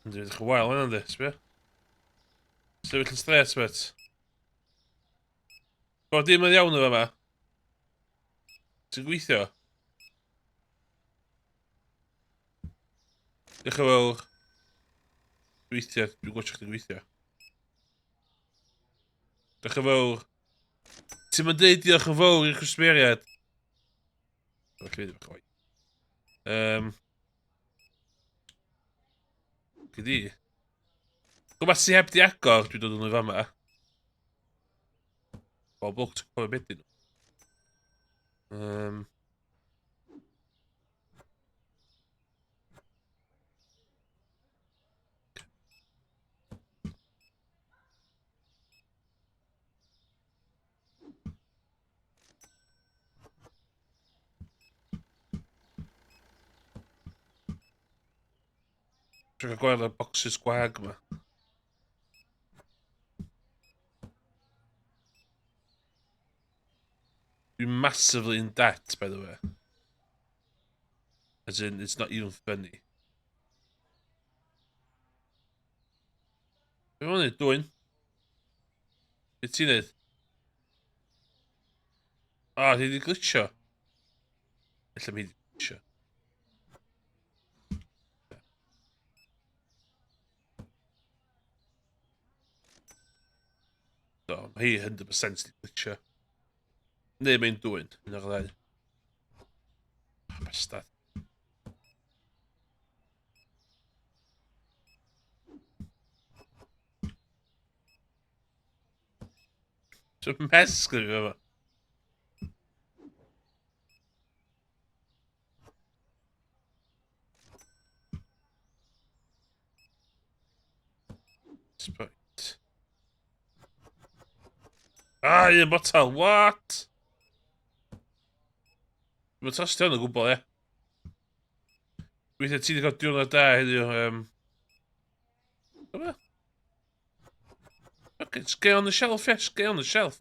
Yndi, edrych yn wael yna, yndi, sbio? Sefyll yn straight, mate. Bo, dim yn iawn efo yma. Ti'n gweithio? Diolch yn fawr. Gweithio, dwi'n gwybod chdi'n gweithio. Diolch yn fawr. Ti'n mynd deud diolch yn fawr i'r cwsmeriaid? Felly, ddim chwaith. Gyd i. Rhywbeth sy'n heb di agor, dwi'n dod yn o'i fama. Bob lwc, ti'n cofio beth dyn nhw. Dwi'n cael gweld y boxes gwag yma. Dwi'n massively in debt, by the way. As in, it's not even funny. Be mae'n neud? Dwyn? Be ti'n neud? Ah, ti wedi glitcho. Ella mi wedi glitcho. Do, mae hi 100% wedi glitcho. Neu mae'n dwyn, un o'r ddau. Oh, bastard. Dwi'n mess gyda fi yma. Sprite. Ah, un botel, what? Dwi'n trystio hwn o gwbl, ie. Weithiau ti wedi cael diwrnod da heddiw. Dyma. Okay, just get on the shelf, yes, get on the shelf.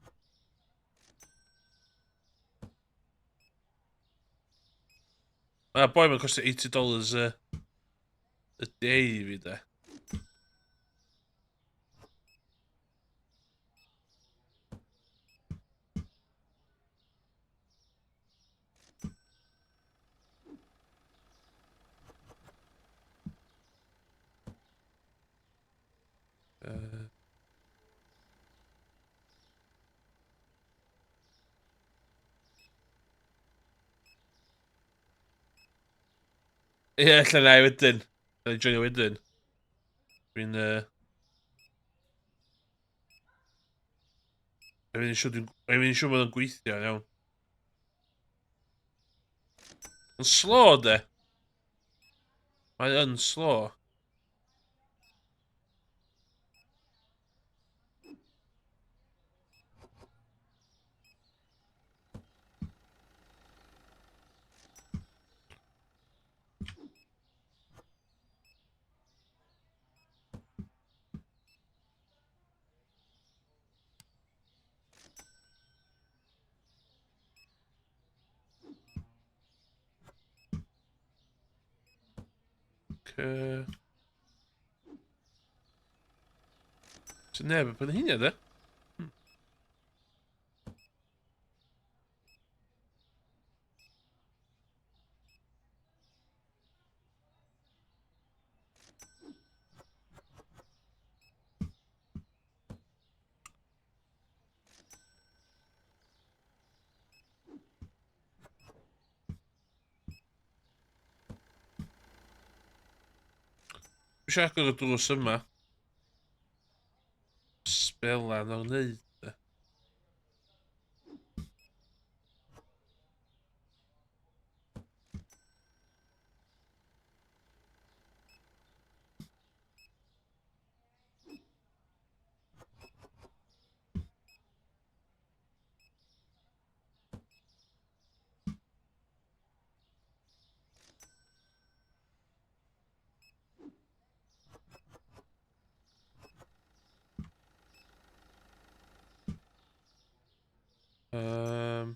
Mae boi mae'n costio $80 a day i fi, de. Ie, ella na i wedyn. Na i joinio wedyn. Dwi'n... Dwi'n siŵr dwi'n... Dwi'n siŵr bod o'n gweithio, iawn. Yn slow, de. Mae yn slow. Okay. Sy'n neb yn prynu hynny, de? Eisiau agor y drws yma. Sbelan o'r wneud. Hynna.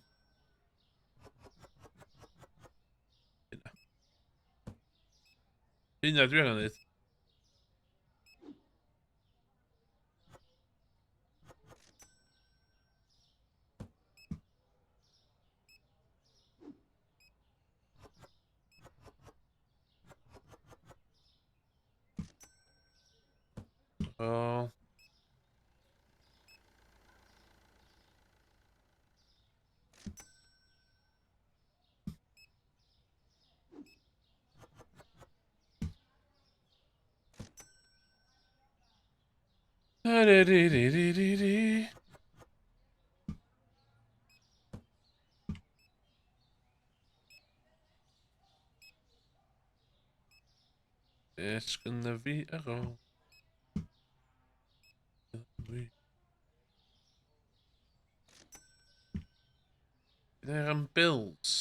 Hynna dwi angen neud. O. Di-di-di-di-di. Beth sgynna fi ar ôl? Bydd am bills.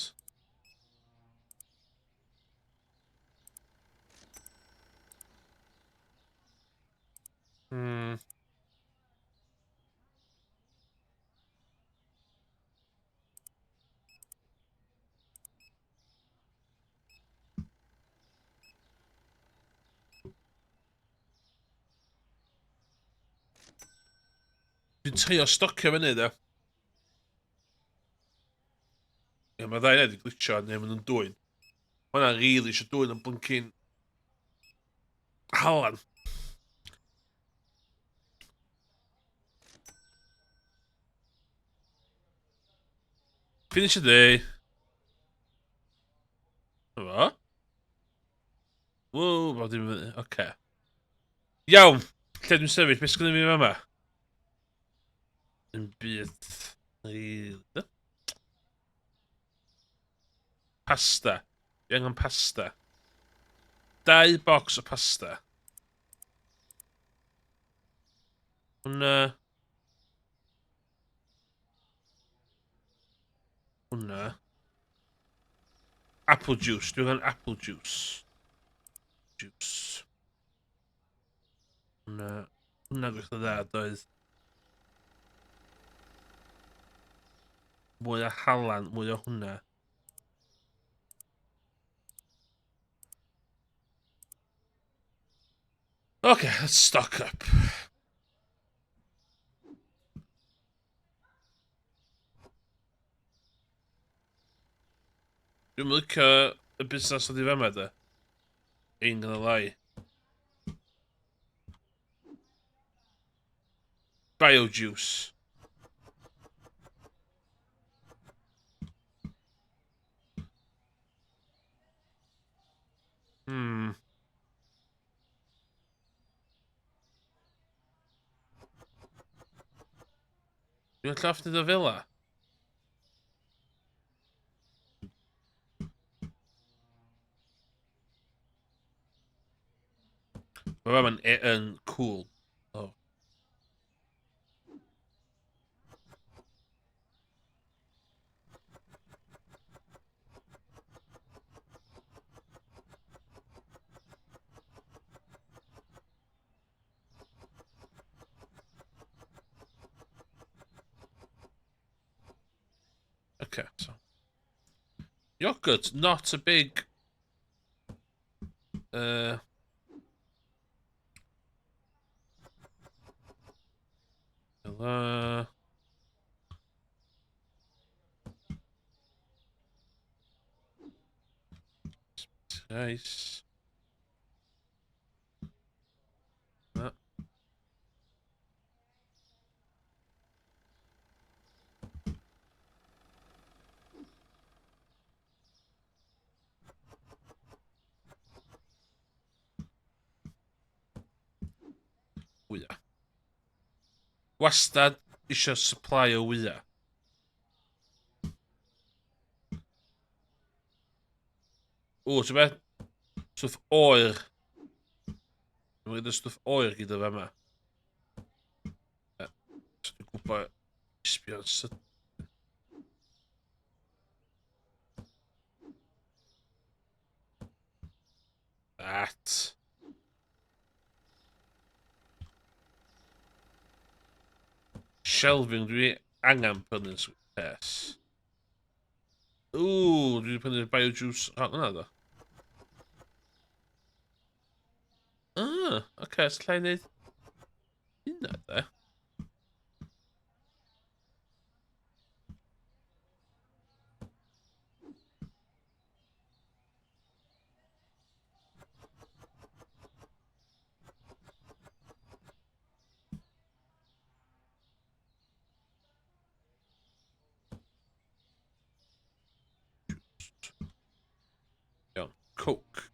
Dwi'n trio stocio fyny, de. Ie, mae ddau wedi glitcho neu maen nhw'n dwyn. Mae hwnna'n rili eisiau dwyn yn blinking halan. Finish the day. Efo. Ww, bod dim fyny. Oce. Iawn. Lle dwi'n sefyll? Beth sgynny fi fama? Yn byd. Really. Pasta. Dwi angen pasta. Dau box o pasta. Hwna. Hwna. Apple juice. Dwi'n angen apple juice. Juice. Hwna. Hwna gweithio dda, doedd. Mwy o halan, mwy o hwnna. Okay, let's stock up. Dwi'n licio y busnes oedd i fama, de. Ain't gonna lie. Biojuice. Dwi'n llaff nid o fel 'a. Mae fama'n yn cool. Oh. Okay, so. Yogurt, not a big... Hello. Nice. Na. Wastad isio supply o wyau. O, ti'n beth? Stwff oer. Mae'n gyda stwff oer gyda fe yma. So dwi'n gwybod sbio'n sydyn. That. Shelving dwi angen prynu'n pres. Ww, dwi wedi prynu'r biojuice rhan yna do. Ah, oce, okay, so llai wneud hynna de. Iawn, Coke.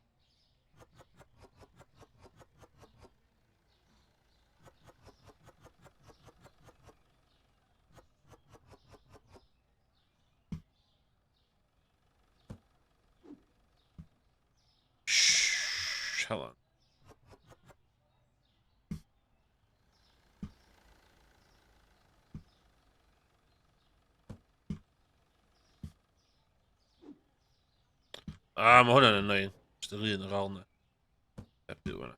Shh, hold on. Ah, mae hwnna'n annoying. Just yr un ar ôl na. Heb byw yna.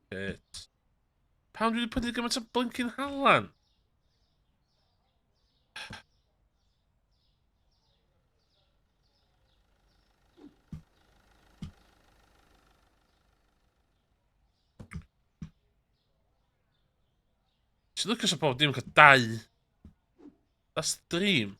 Shit. Pam dwi wedi prynu gymaint o blinking halan? Ti'n lwcus o bob dim cael dau. That's the dream.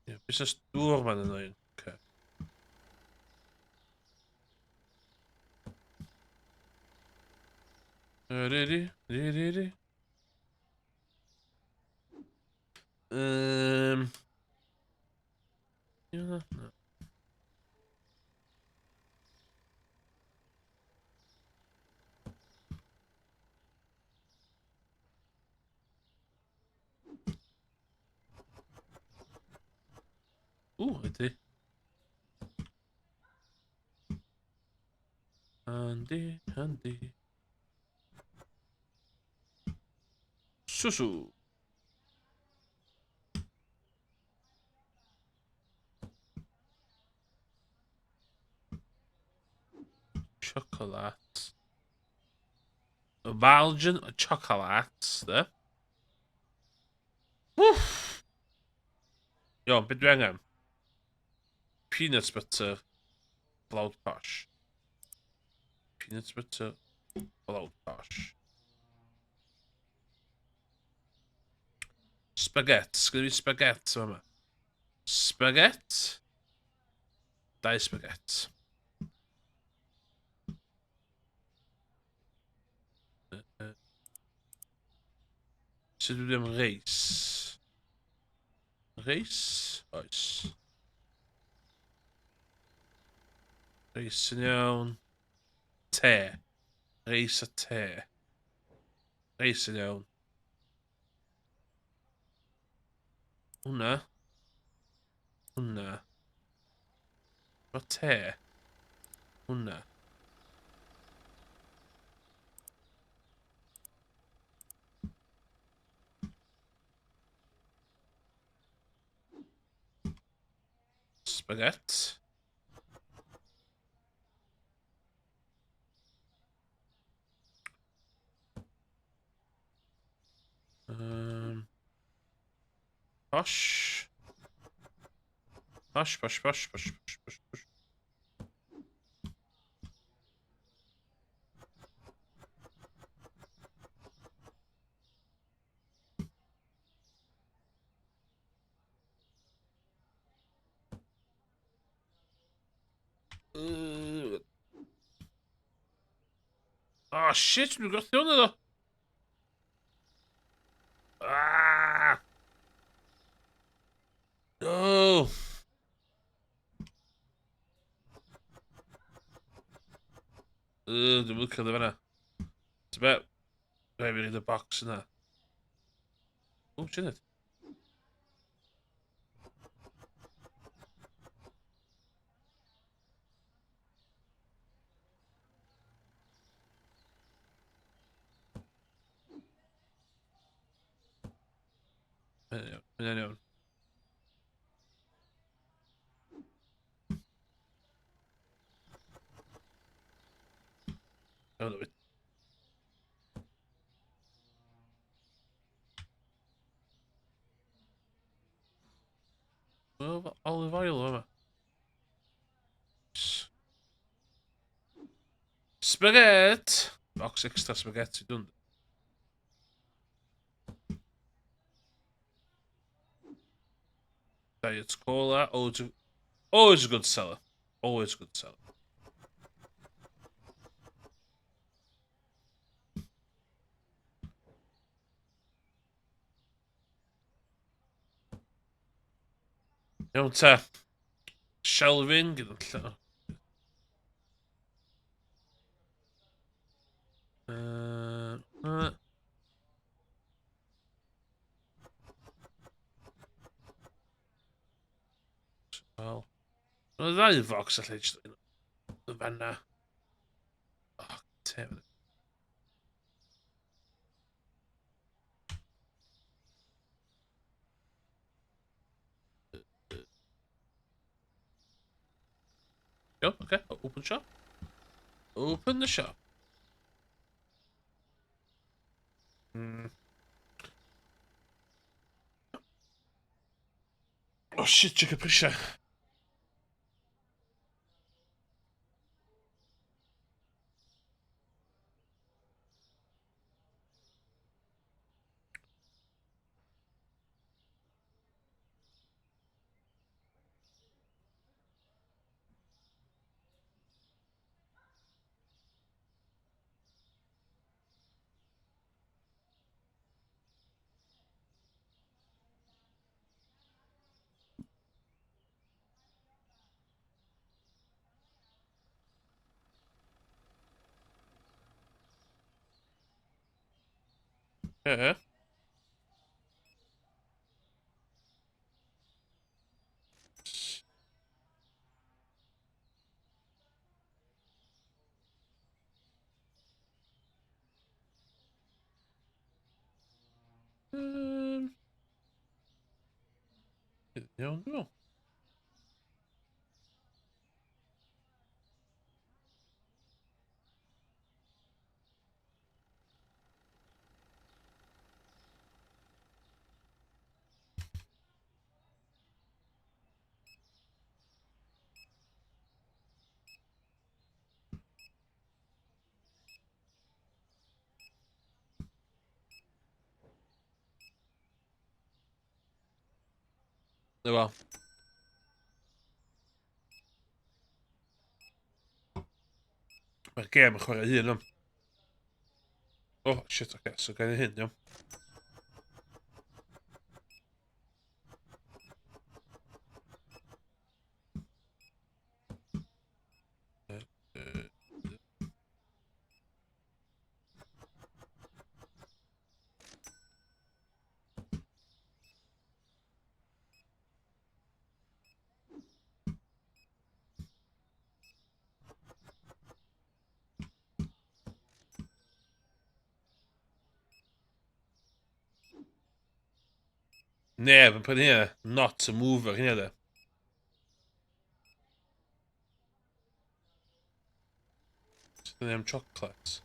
Ie, busnes dŵr ma'n annoying. Okay. Riri, riri, riri. Ie, na. Ww, ydy. Handi, handi. Susu. Chocolate. Belgian chocolates, de. Wff! Iawn, beth dwi angen? Peanut butter, blawd posh. Peanut butter, blawd posh. Spaghetti, sgynna fi spaghetti yma. Spaghetti. Dau spaghetti. Sut dwi am reis? Reis? Oes. Reis yn iawn. Te. Reis a te. Reis yn iawn. Hwna. Hwna. Mae te. Hwna. Spaghetti. Posh. Posh, posh, posh, posh, posh, posh, posh. Oh shit, dwi'n gwrthio hwnna ddo. Ah! No! Dwi'n licio dda fanna. Ti'n be? Rhaid fi reid y box yna. O, ti'n neud? Mae'n iawn. Iawn. Olive oil yma. Spaghetti! Box extra spaghetti, dwi'n. Diet Cola, always a good seller. Always a good seller. Iawn ta. Shelving gyda'n llaw. Wel. Mae ddau fox allai jyst yn fanna. Oh, te. Iawn, oce. Open shop. Open the shop. Oh shit, check y prisiau. Ie. Iawn, dwi'n meddwl. Wel. Mae'r gêm yn chwarae hun am. Oh, shit, oce, okay. So gen i hyn, iawn. Neb yn prynu hynna. Not a mover hynna de. Sut am chocolate?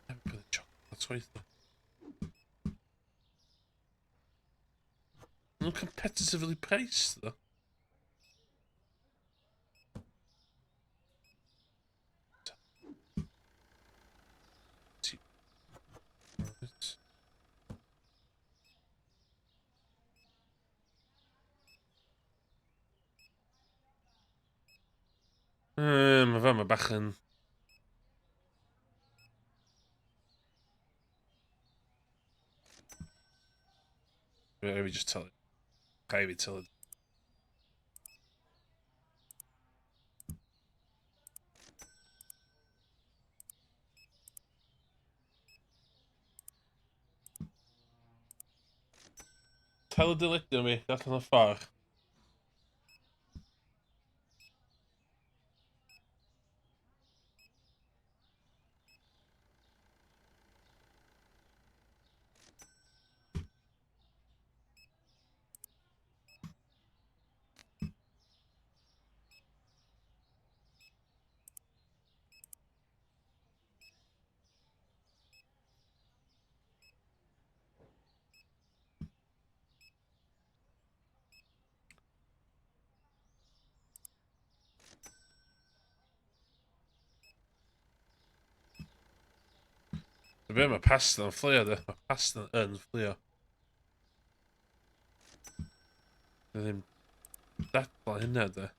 Neb yn prynu chocolate waith. Nhw'n competitively priced, though. Mae fe, mae bach yn. Rhaid fi just tell it. Rhaid fi tell it. Telediledion fi, allan o'r ffordd. Be mae pasta yn fflio, de? Mae pasta yn fflio. Dwi ddim dadla hynna, de.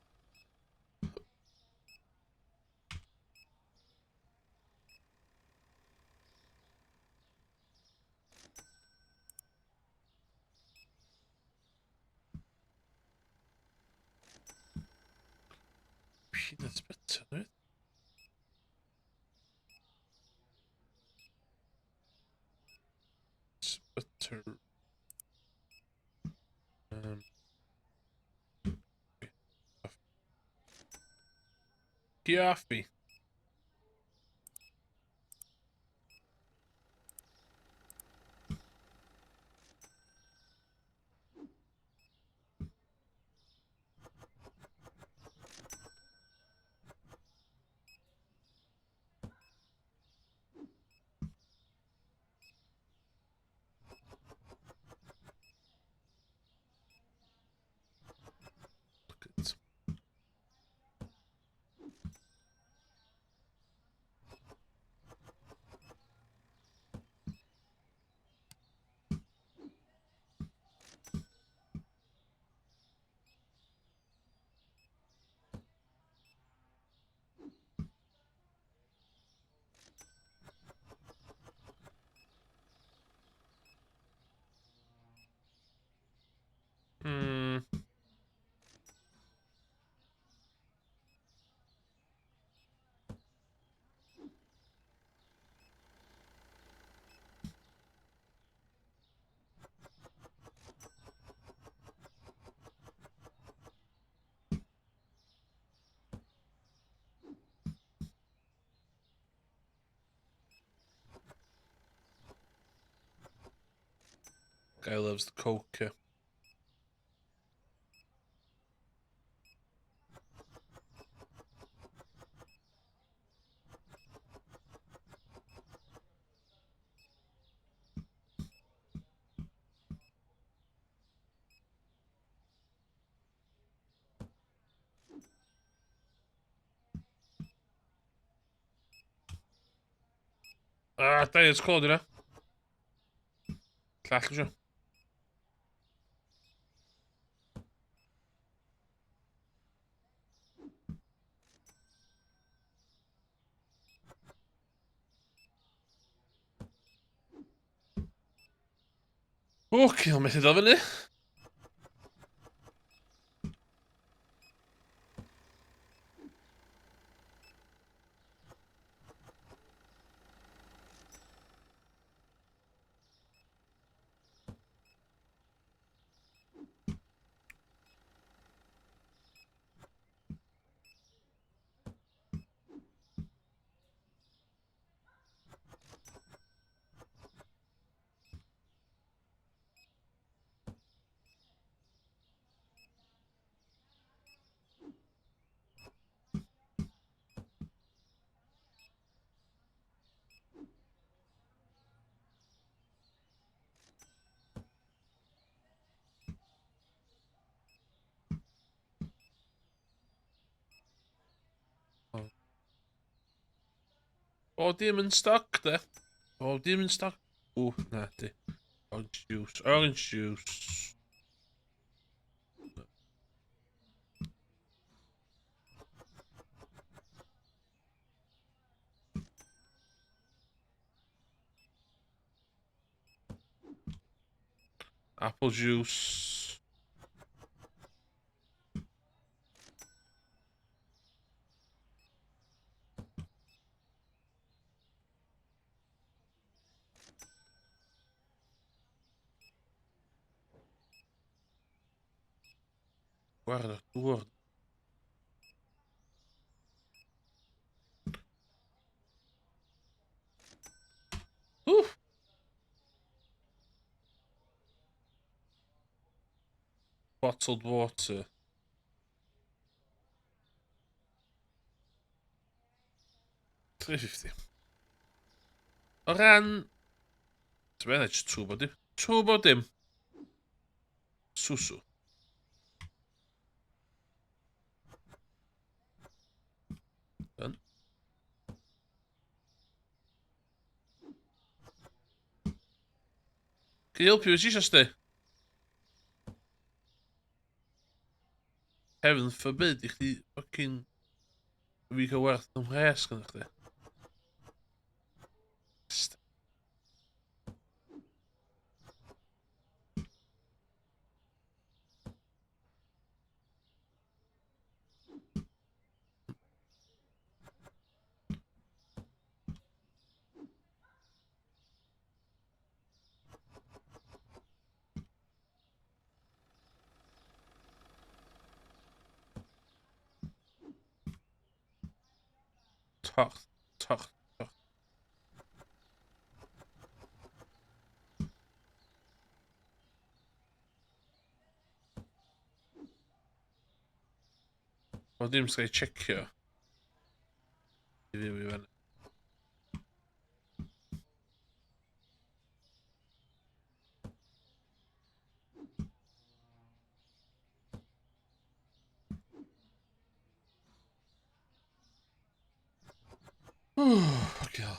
Peanut butter, right? Butter. Coffee. Look at Guy loves the coca. Ah, diet's cold yna. Llall isio. Oce, ond methu dal fyny. O, dim yn stoc, de. O, dim yn stoc. O, na, di. Orange juice. Orange juice. Apple juice. Gwared o'r dŵr. Wff! Bottled water. 350. O ran... Ti'n meddwl, jyst trwy bod dim. Trwy bod dim. Susu. Done. Can you help you with Jesus di? Heaven forbid i chdi fucking fi cael werth yn mhres gyda chdi. Toch, toch, toch. O dim sy'n checio. I fyw i fan. Oh, hell.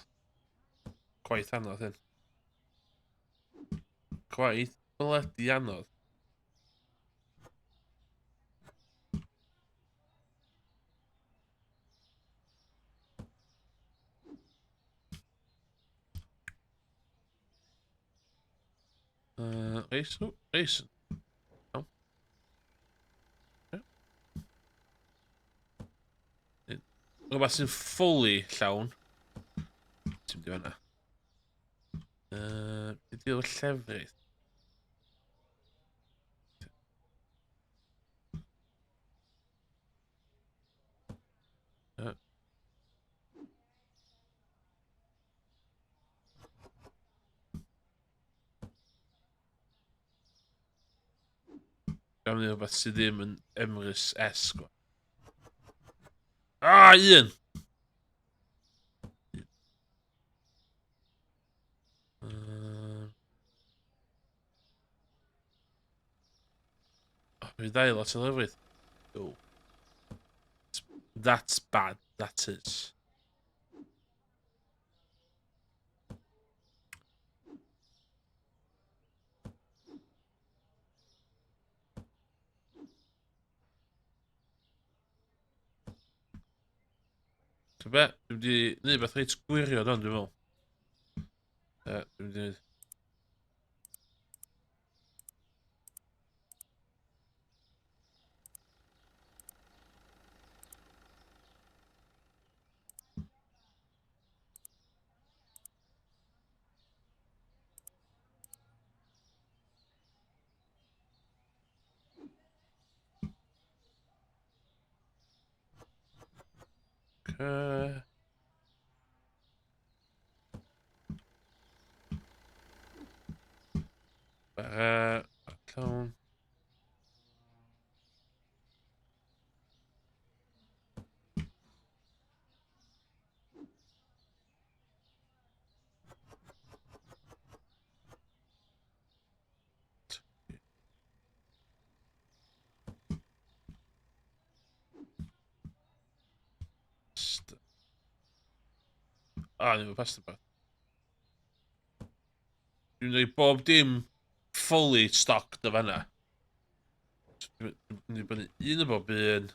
Gwaith anodd hyn. Gwaith bloody anodd. Reis, o, reis. Iawn. Ie. Rhywbeth sy'n fully llawn. Ti'n mynd i fanna. Be 'di o llefrith? Gawn ni rhywbeth sydd ddim yn Emrys-esque. Ah, un! Oh, fi ddau lot o lefrith. Oh. That's bad, that is. Ti'n be? Dwi'n mynd i neud beth reit gwirion ond dwi'n meddwl. Ie, dwi'n mynd i neud. Okay. Llawn. Ah, ni'n pasta beth. Dwi'n rhoi bob dim fully stocked o fanna. Dwi'n mynd i brynu un o bob un.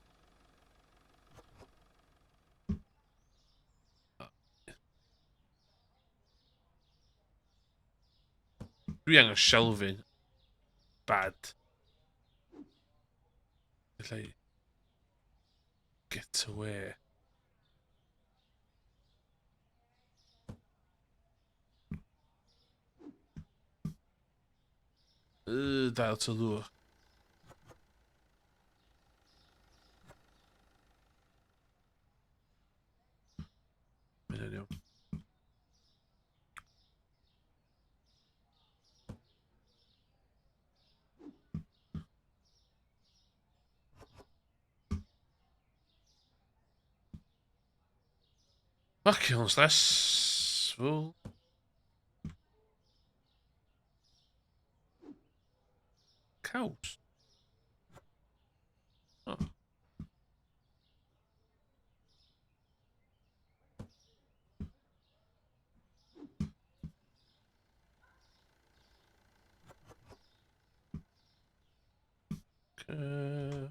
Dwi angen shelving. Bad. Allai get away. Dael to ddŵr. Fucking stressful. Caws. Oh. Okay.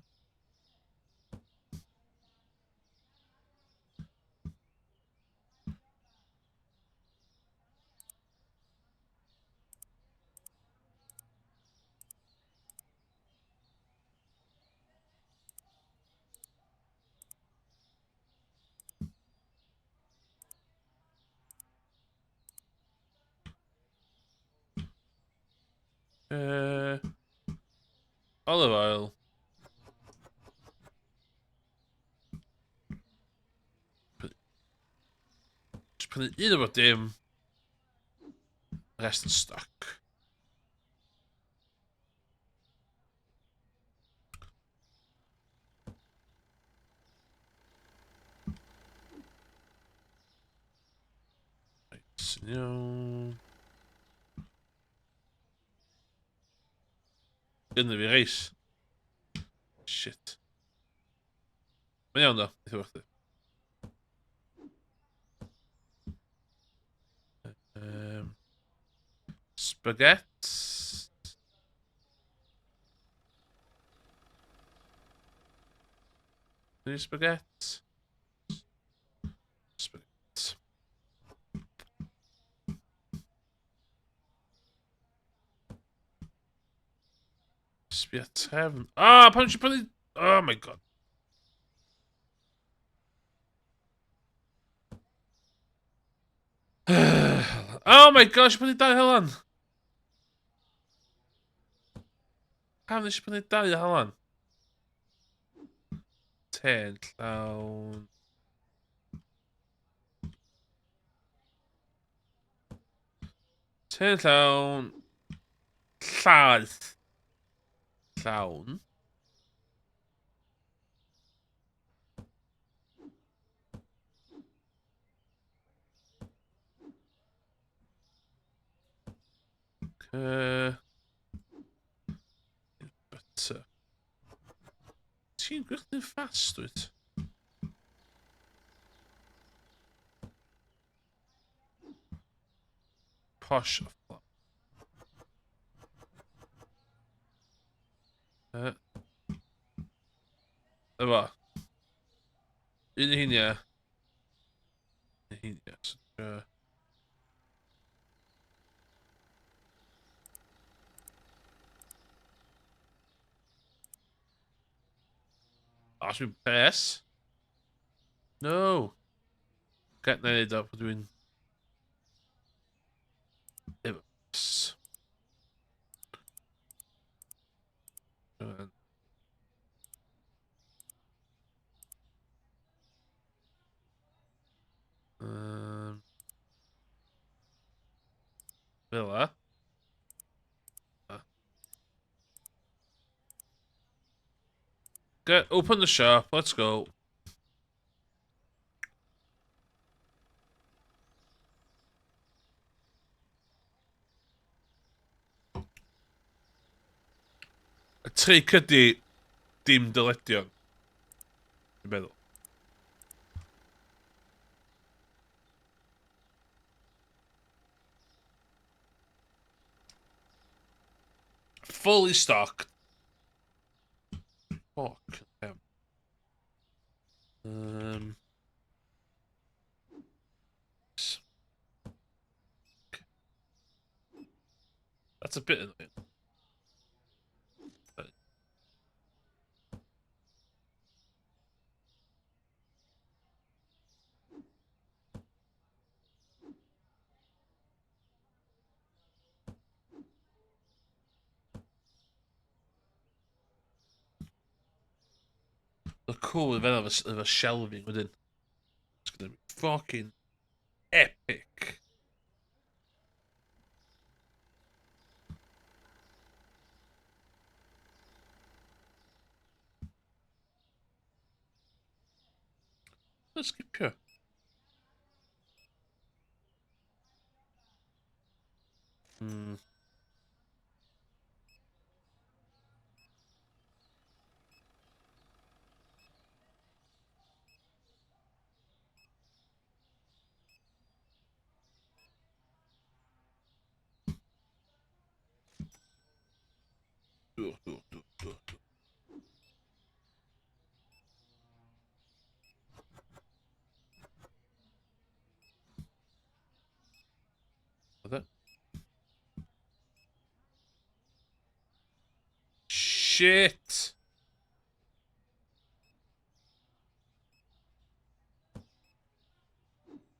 Olive oil. Just prynu un o bob dim. Rest in stock. Reit, yn iawn. Gynna fi reis. Shit. Mae'n iawn ddo, eitha werth. Spaghetti. Any spaghetti? Spaghetti. Sbia trefn. Ah, pan eisiau prynu... Oh my God. Oh my gosh, prynu dau halan. Pam nes i prynu dau halan? Ten llawn. Ten llawn. Llaeth. Llawn. Butter. Ti'n gwerthu'n fast, dwyt? Posh. Efo. Un o heinia. Un o heinia. So, Os dwi'n pres. No. Get na i neud o, pan dwi'n... Efo. Fel 'a. Get, open the shop, let's go. Y tric ydy dim dyledion. Dwi'n meddwl. Fully stocked. Fuck. Yeah. That's a bit annoying. But... The cool event of a shelving within. It's gonna be fucking epic. Let's skip here. Dŵr, dŵr, dŵr, dŵr, dŵr. Oedd e? Shit!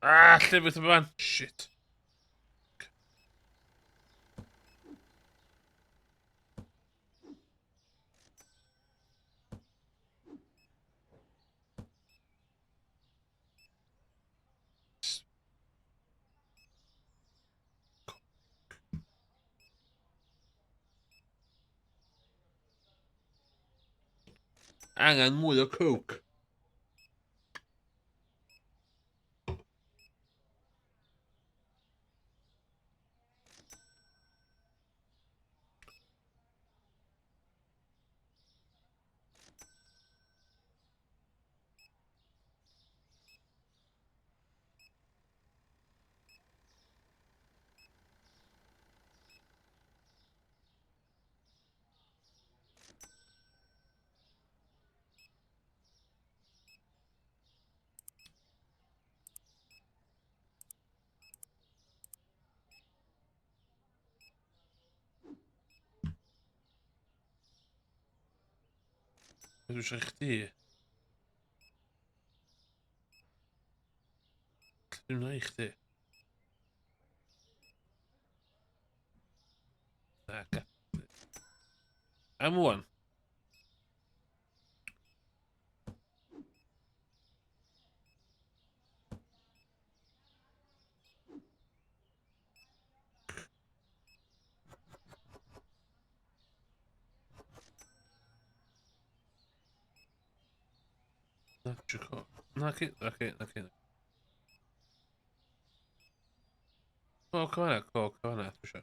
Ah, llefydd y fan. Shit. Angen mwy o coke. Dwi eisiau chdi. Dwi'n rhaid chdi. Na, ga. Am wan. Na, Jacob. Na, ci, na, ci, na, ci. Coc fan'na, coc fan'na, dwi isio.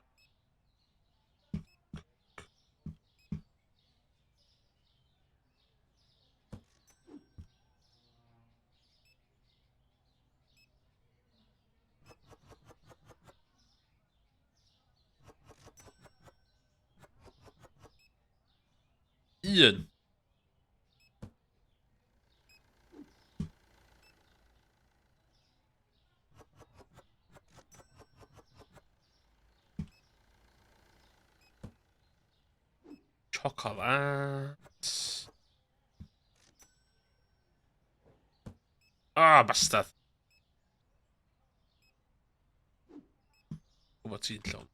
Un. Chocolate. Ah, bastard. Gwybod ti'n llawn.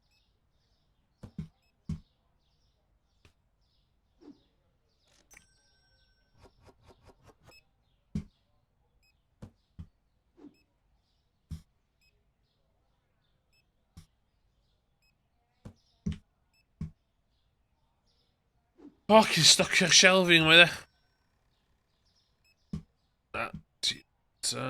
Fucking stocio'r shelving mae de. Na, ti... Ta...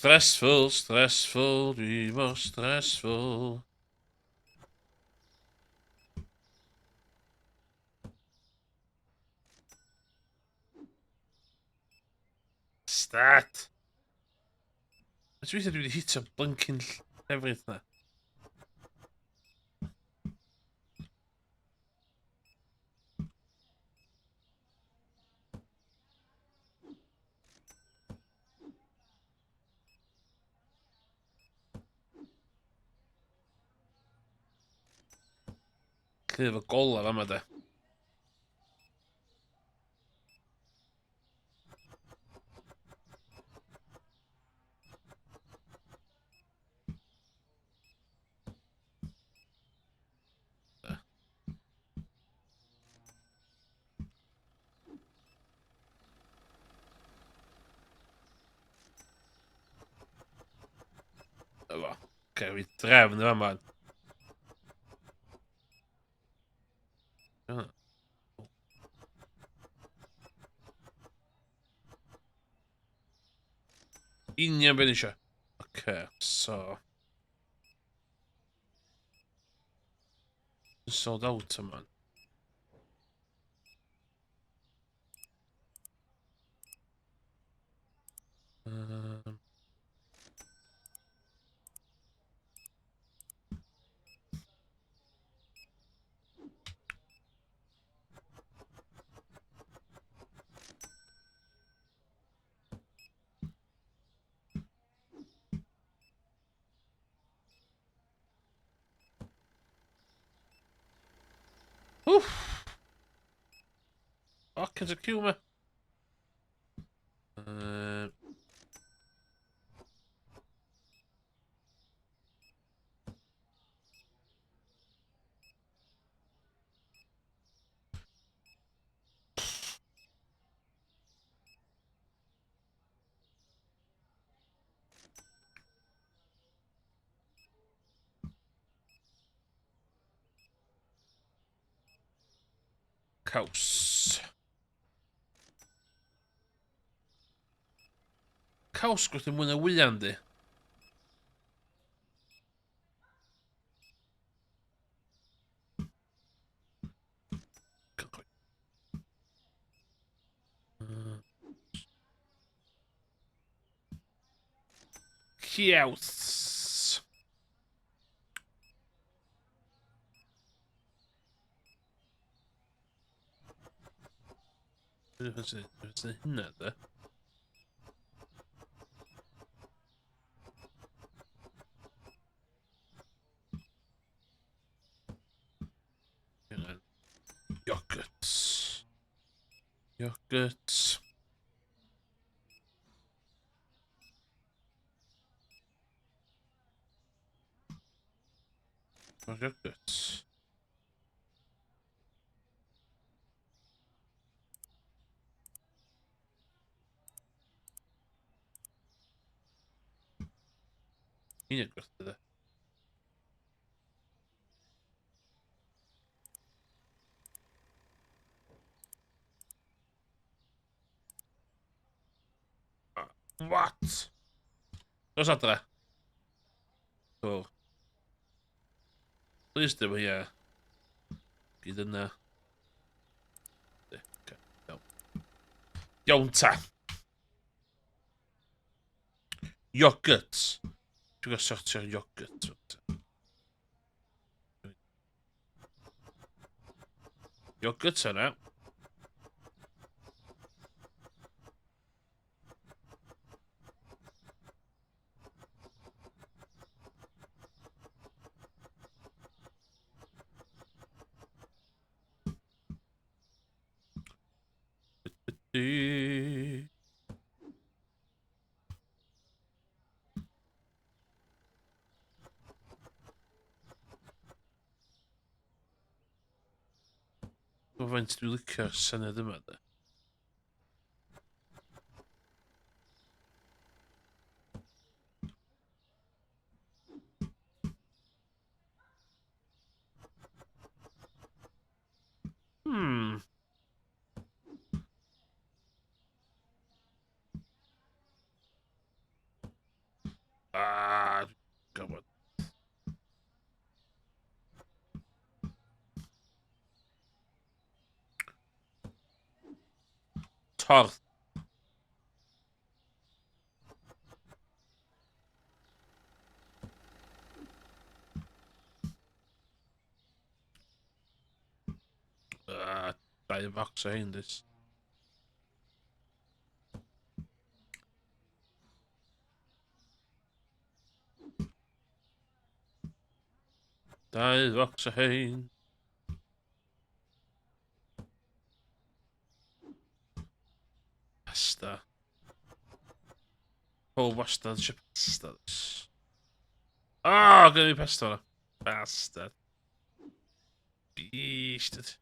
Stressful, stressful, dwi mor stressful. Stat! Dwi'n weithio dwi wedi hitio blinking llefrith na. Lle efo gola fama de. Oce, fi drefn yma man. Union beth eisiau. Oce, so... Sold out yma. Wff! O, cynt y cyw ma. Caws. Caws gwrth mwy na wyan di. Caws. Beth hynna, de? Yogurt. Yogurt. Yogurt. Un o'r gwerthu, de. What? Dos adre. Cool. Please do here. Gyd yna. Iawn ta. Yogurt. Dwi'n gael sortio'r yogurt. Yogurt yna. Dwi'n faint dwi'n licio'r syniad yma, de. Ah, gwybod. Torth. Ah, dau box o hein, this. Dau box o hein. Pasta. Pob wastad eisiau pasta. Ah, oh, gynnu fi pasta yna. Bastard. Beasted.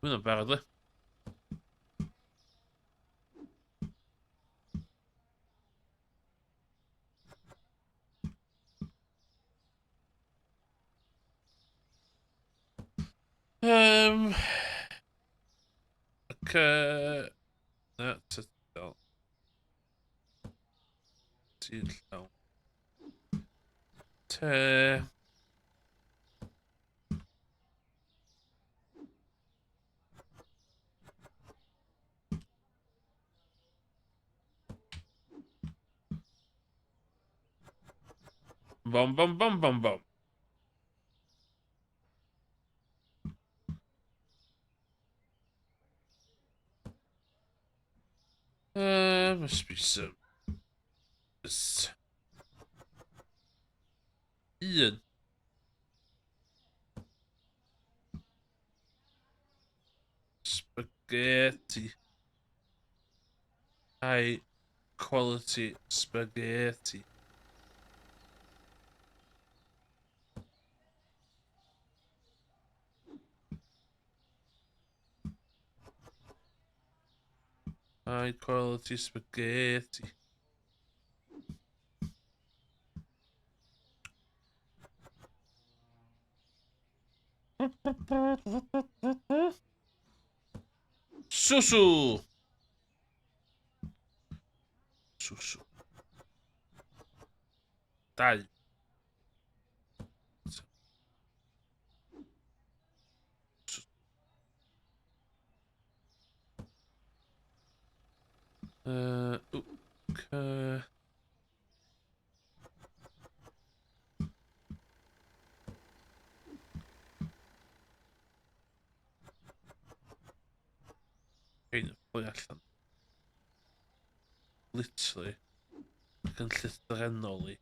Mae'n barod, le. Okay. Na, ty dal. Ti'n llawn. Te. Bom, bom, bom, bom, bom. Must be some. This. Un. Spaghetti. High quality spaghetti. High quality spaghetti. Susu! Susu. Dau. Okay. Ein ffoi allan. Literally. Ac yn llythrennol i.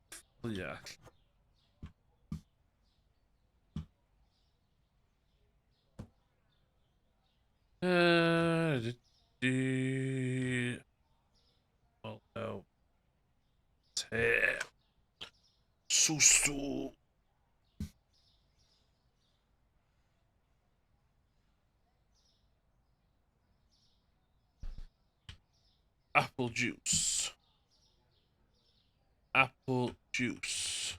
Fflio allan. Well, no. Te. Susu. Apple juice. Apple juice.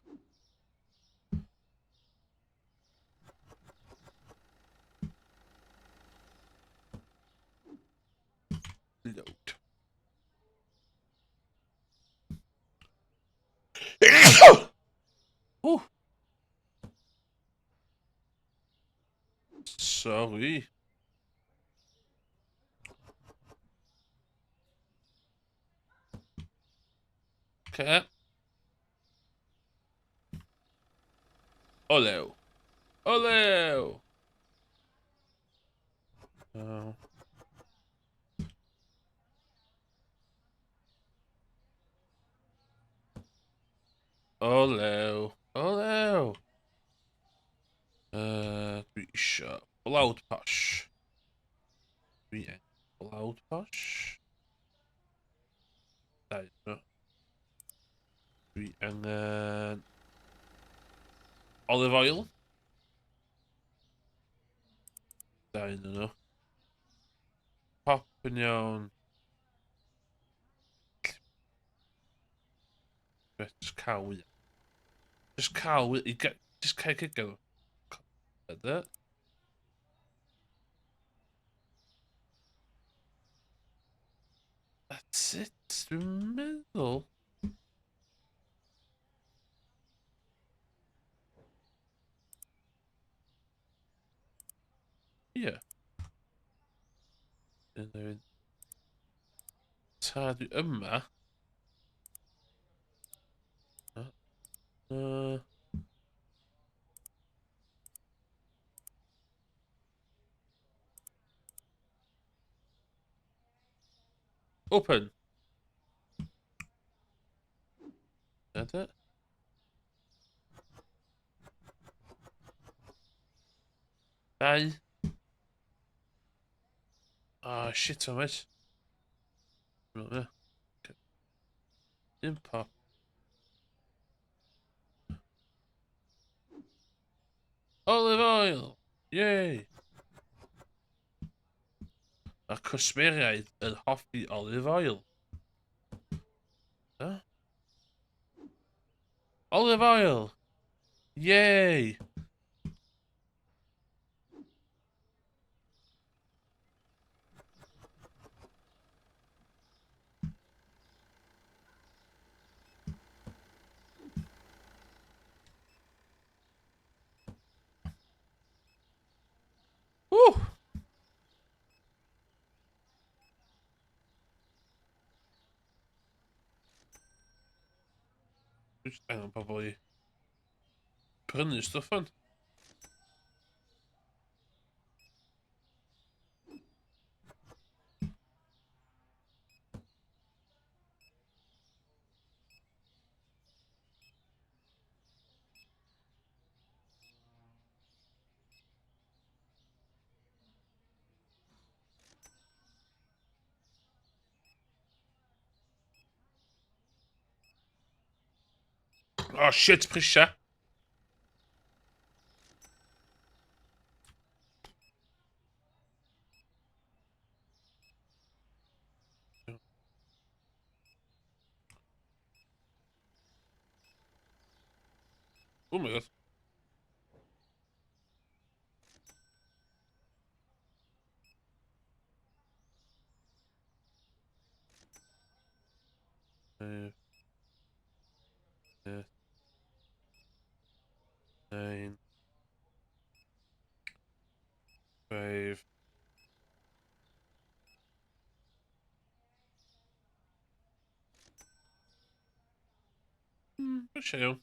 Load. Oh. Sorry. Okay. Olew. Olew! Oh. Olew. Olew! Dwi isio blawd posh. Dwi angen blawd posh. Dau. No. Dwi angen olive oil. Dau yn nhw. Pop yn iawn. Just cael wy. Just cael wy. Just cael cig. That. That's it, dwi'n meddwl. Ie. Ta dwi yma. Open. That's it. Dau. Ah, shit on it. Okay. Un pop. Olive oil! Yay! Mae'r cwsmeriaid yn hoffi olive oil. Huh? Olive oil! Yay! Woo! Dwi jyst angen pobl i prynu stwff fan. Oh shit, prisia. Oh my god. 5, 6, 9, 5. Eisiau iawn.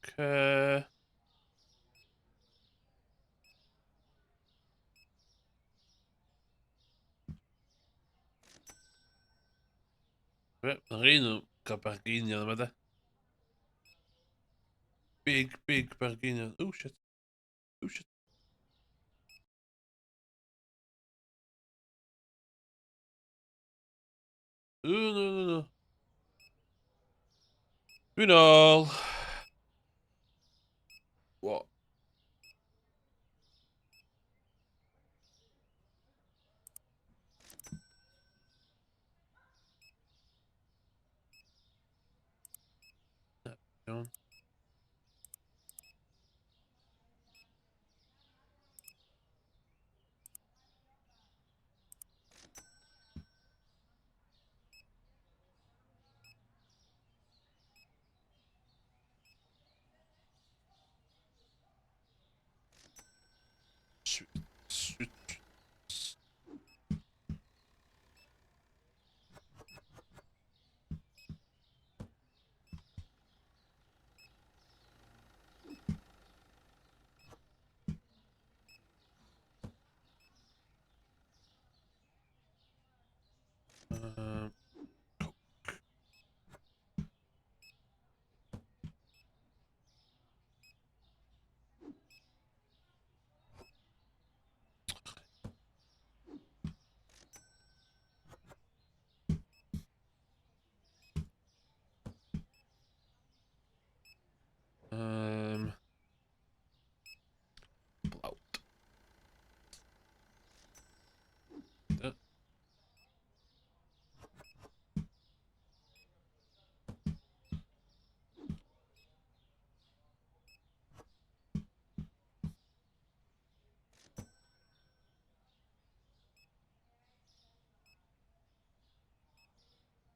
Okay. Mae rhain nhw gael bargeinion yma de. Big, big bargeinion. Oh shit. Oh shit. No, no, no, no. Dwi'n ôl. What? Iawn. Sweet, sweet. Coke. Blawd. Da.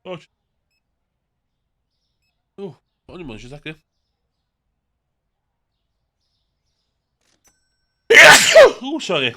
Oh, oh, o'n i'n eisiau tagu. Oh, sorry.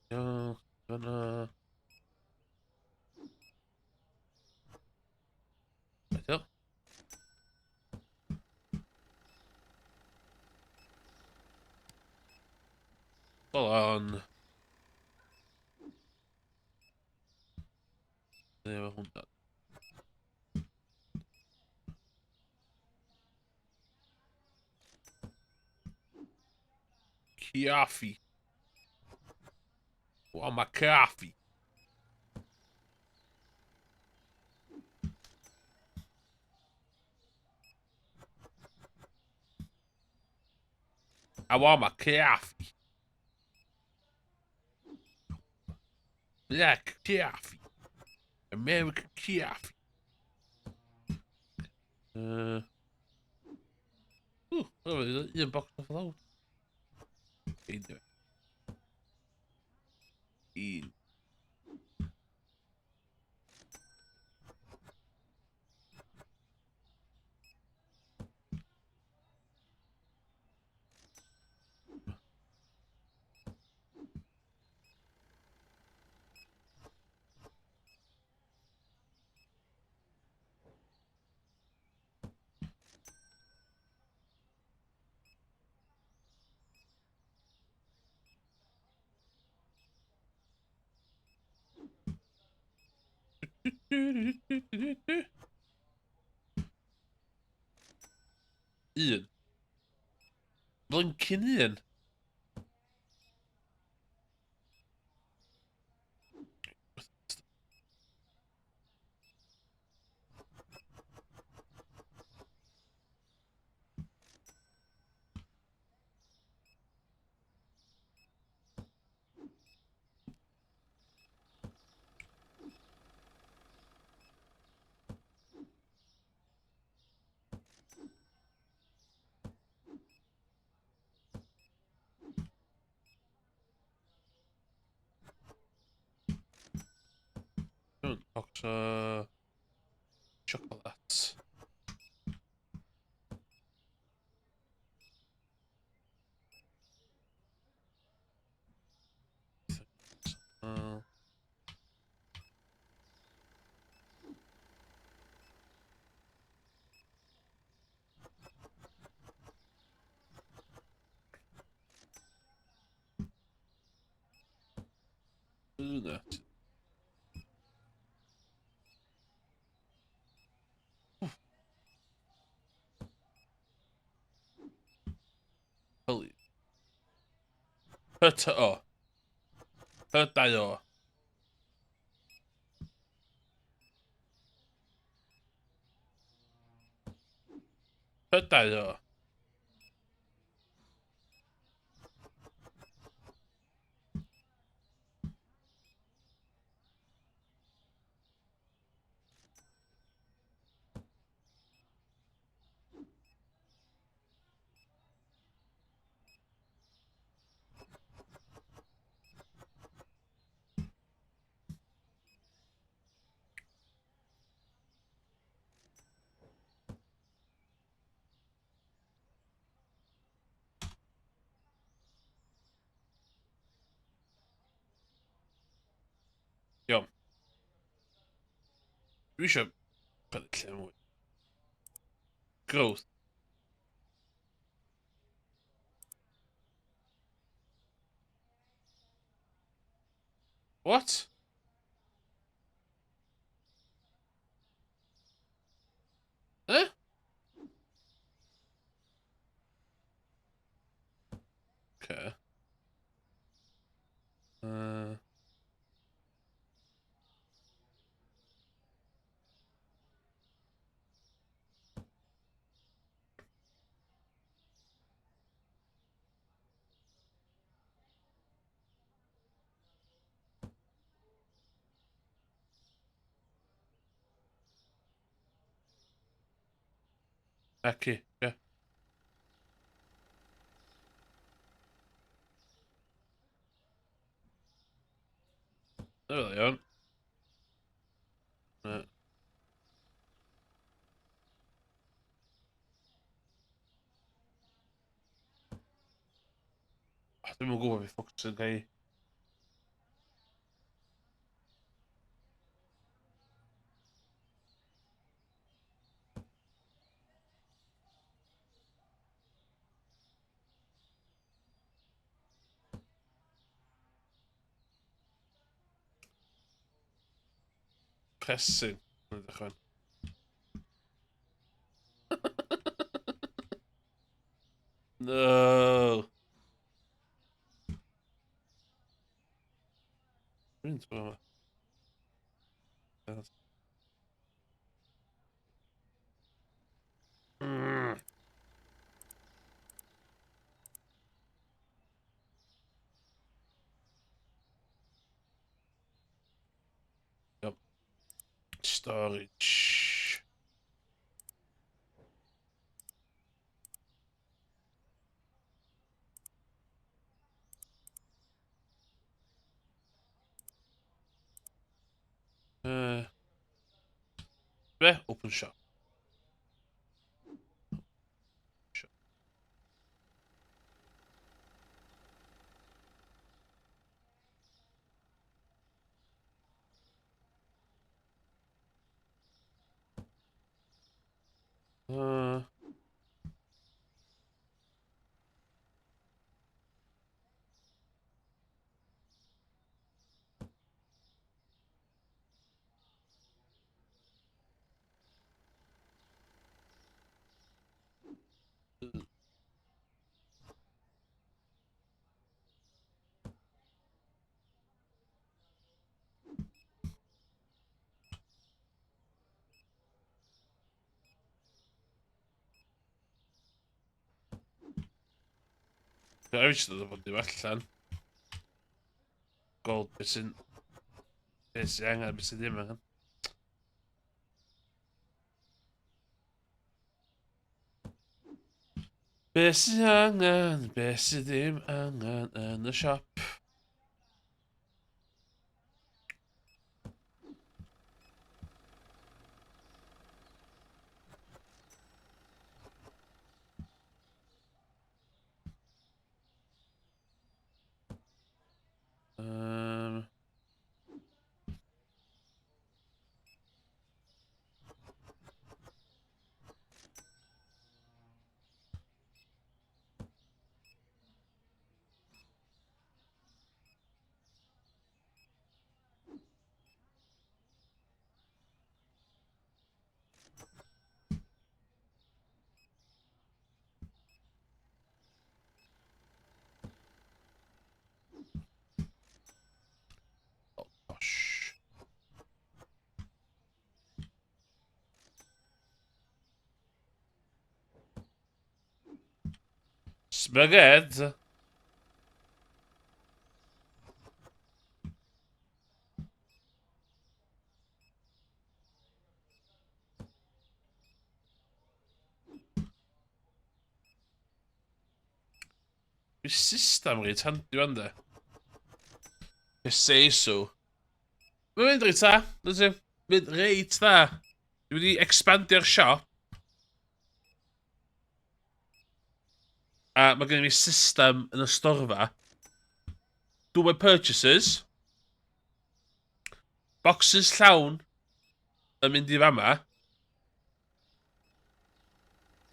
Iawn, fyna. Ideal. Hold on. Coffee. Want my coffee. I want my coffee. Black coffee. American coffee. Ooh, un box off lawr. Un. Un. Un. Blinking un. Box o chocolate. That. Holy. H-O. H-O. H-O. Iawn. Dwi eisiau prynu lle mwy. Growth. What? Eh? Okay. Okay, yeah. There they are. Dwi'm yn gwybod beth ffwc sy'n cael. Pressing. No. hyn tro yma? Yep. Storage. Be? Open shop. Shop. Dwi'n eisiau dod o fod ddim allan. Gweld beth sy'n... Beth sy'n angen, beth sy'n ddim angen. Beth sy'n angen, beth sy'n ddim angen yn y siop. Oh, gosh. Spaghetti. Dwi'n system reit handi fan de. Just say so. Mae'n mynd reit dda, dydy. Mynd reit dda. Dwi wedi expandio'r siop. A mae gen i fi system yn y storfa. Do my purchases. Boxes llawn yn mynd i fama.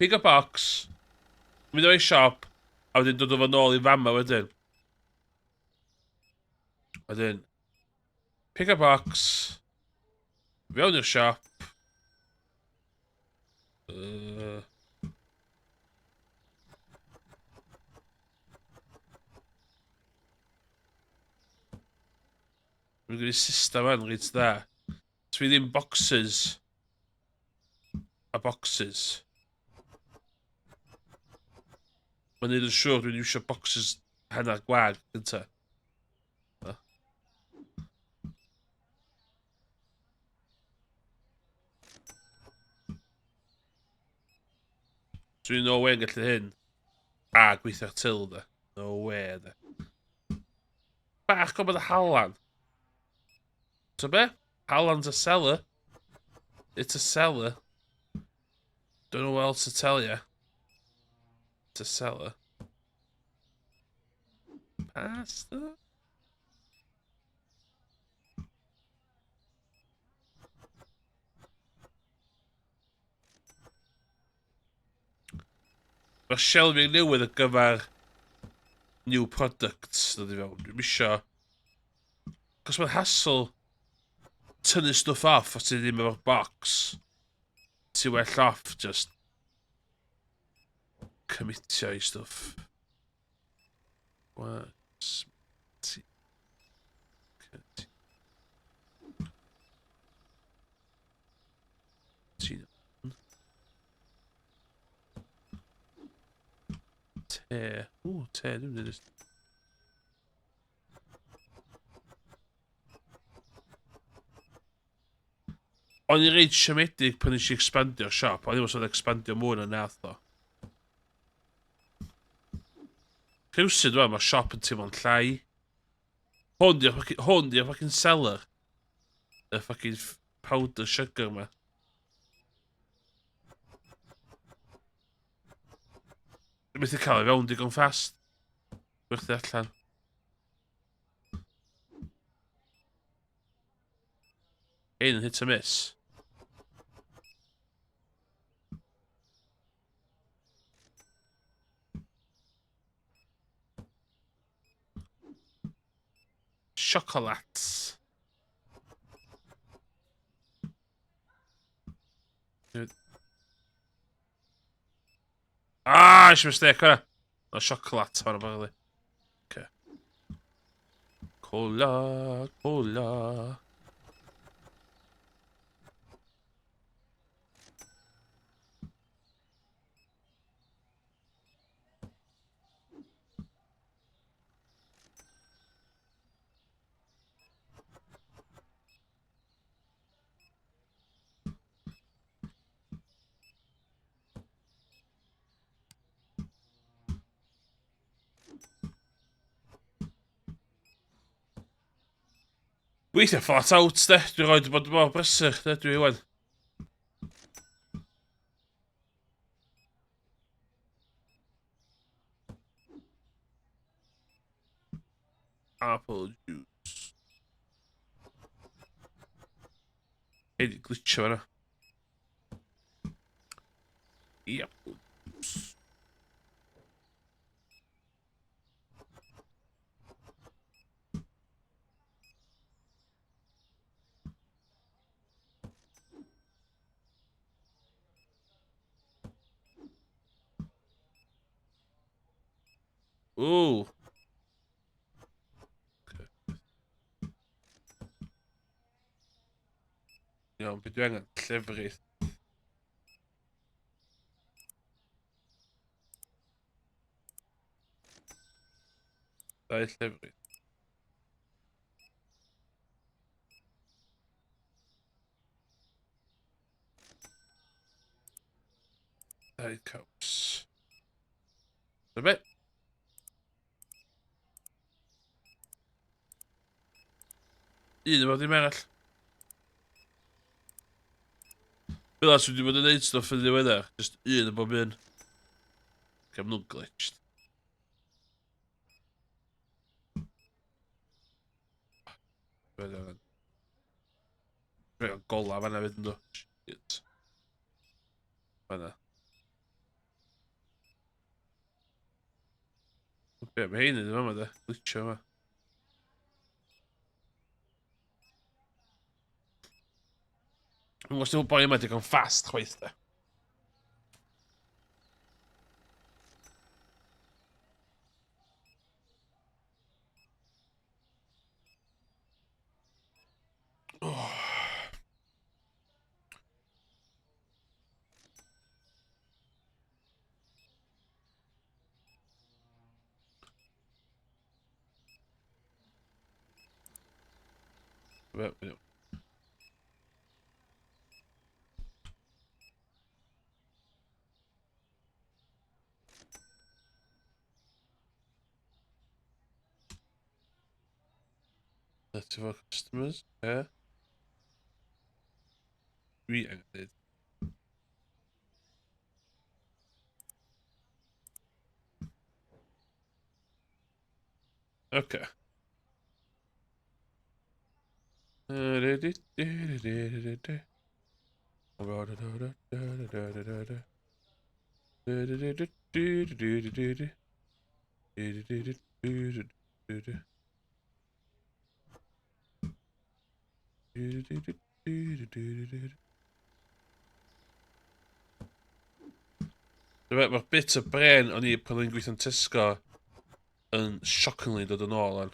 Pick a box. Mynd o'i siop. A wedyn dod o fo nôl i fama wedyn. Wedyn. Pick a box. Fewn i'r siop. Mae'n gwneud system yn reit dda. So fi ddim boxes a boxes. Mae'n neud yn siŵr dwi'n iwsio boxes hanner gwag gynta. Dwi'n no way yn gallu hyn. A gweithio'r til, de. No way, de. Bach gormod o halan. So be? Halan's a seller. It's a seller. Don't know what else to tell you. It's a seller. Pasta? Mae'r shelving newydd ar gyfer new products dod i fewn. Dwi'n isio... Cos mae'n hassle tynnu stwff off os ti ddim efo'r box. Ti well off just commitio i stwff. What? Te. Ww, te, dwi'n mynd i O'n i reit siomedig pan nes i expandio'r siop. O'n i wastad expandio mwy na nath o. Rhywsut wan, mae'r siop yn teimlo'n llai. Hwn di'r fucking, hwn di'r fucking seller. Y fucking powder sugar ma. Dwi'n methu cael ei fewn digon fast. Gwerthu allan. Ein yn hit a miss. Chocolates. Ah, eisiau mistake hwnna. No, chocolate hwnna, probably. Okay. Cola, cola. Weithiau flat out, de. Dwi'n rhoi bod mor brysur, de, dwi wan. Apple juice. Hei, di glitcho fanna. Apple juice. Ooh. Iawn, beth dwi angen? Llefrith. Dau llefrith. Dau caws. Dyma be? Un efo ddim arall. Fel as wedi bod yn neud stwff yn ddiweddar, just un o bob un. Cam nhw'n glitched. Dwi'n gola fanna fyd yn do. Shit. Fanna. Be, mae hein yn yma de. Glitcho yma. Dwi'n gwybod os boi yma digon fast chwaith de. Oh. Well, 34 customers, yeah. Dwi angen dweud. Okay. Mae'r bit o bren o'n i pan o'n i'n gweithio'n Tesco yn shockingly dod yn ôl on.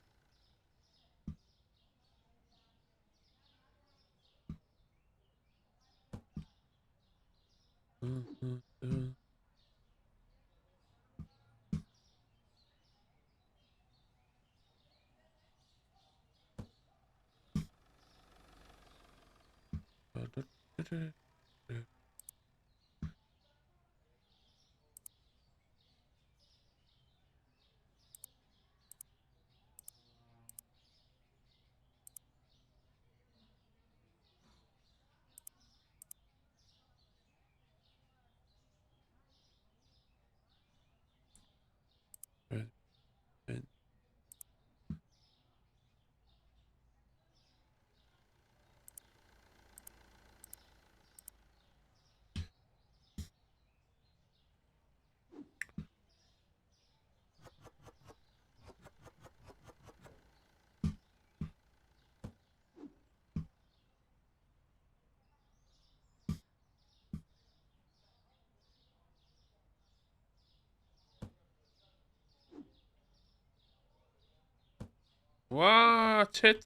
What? It?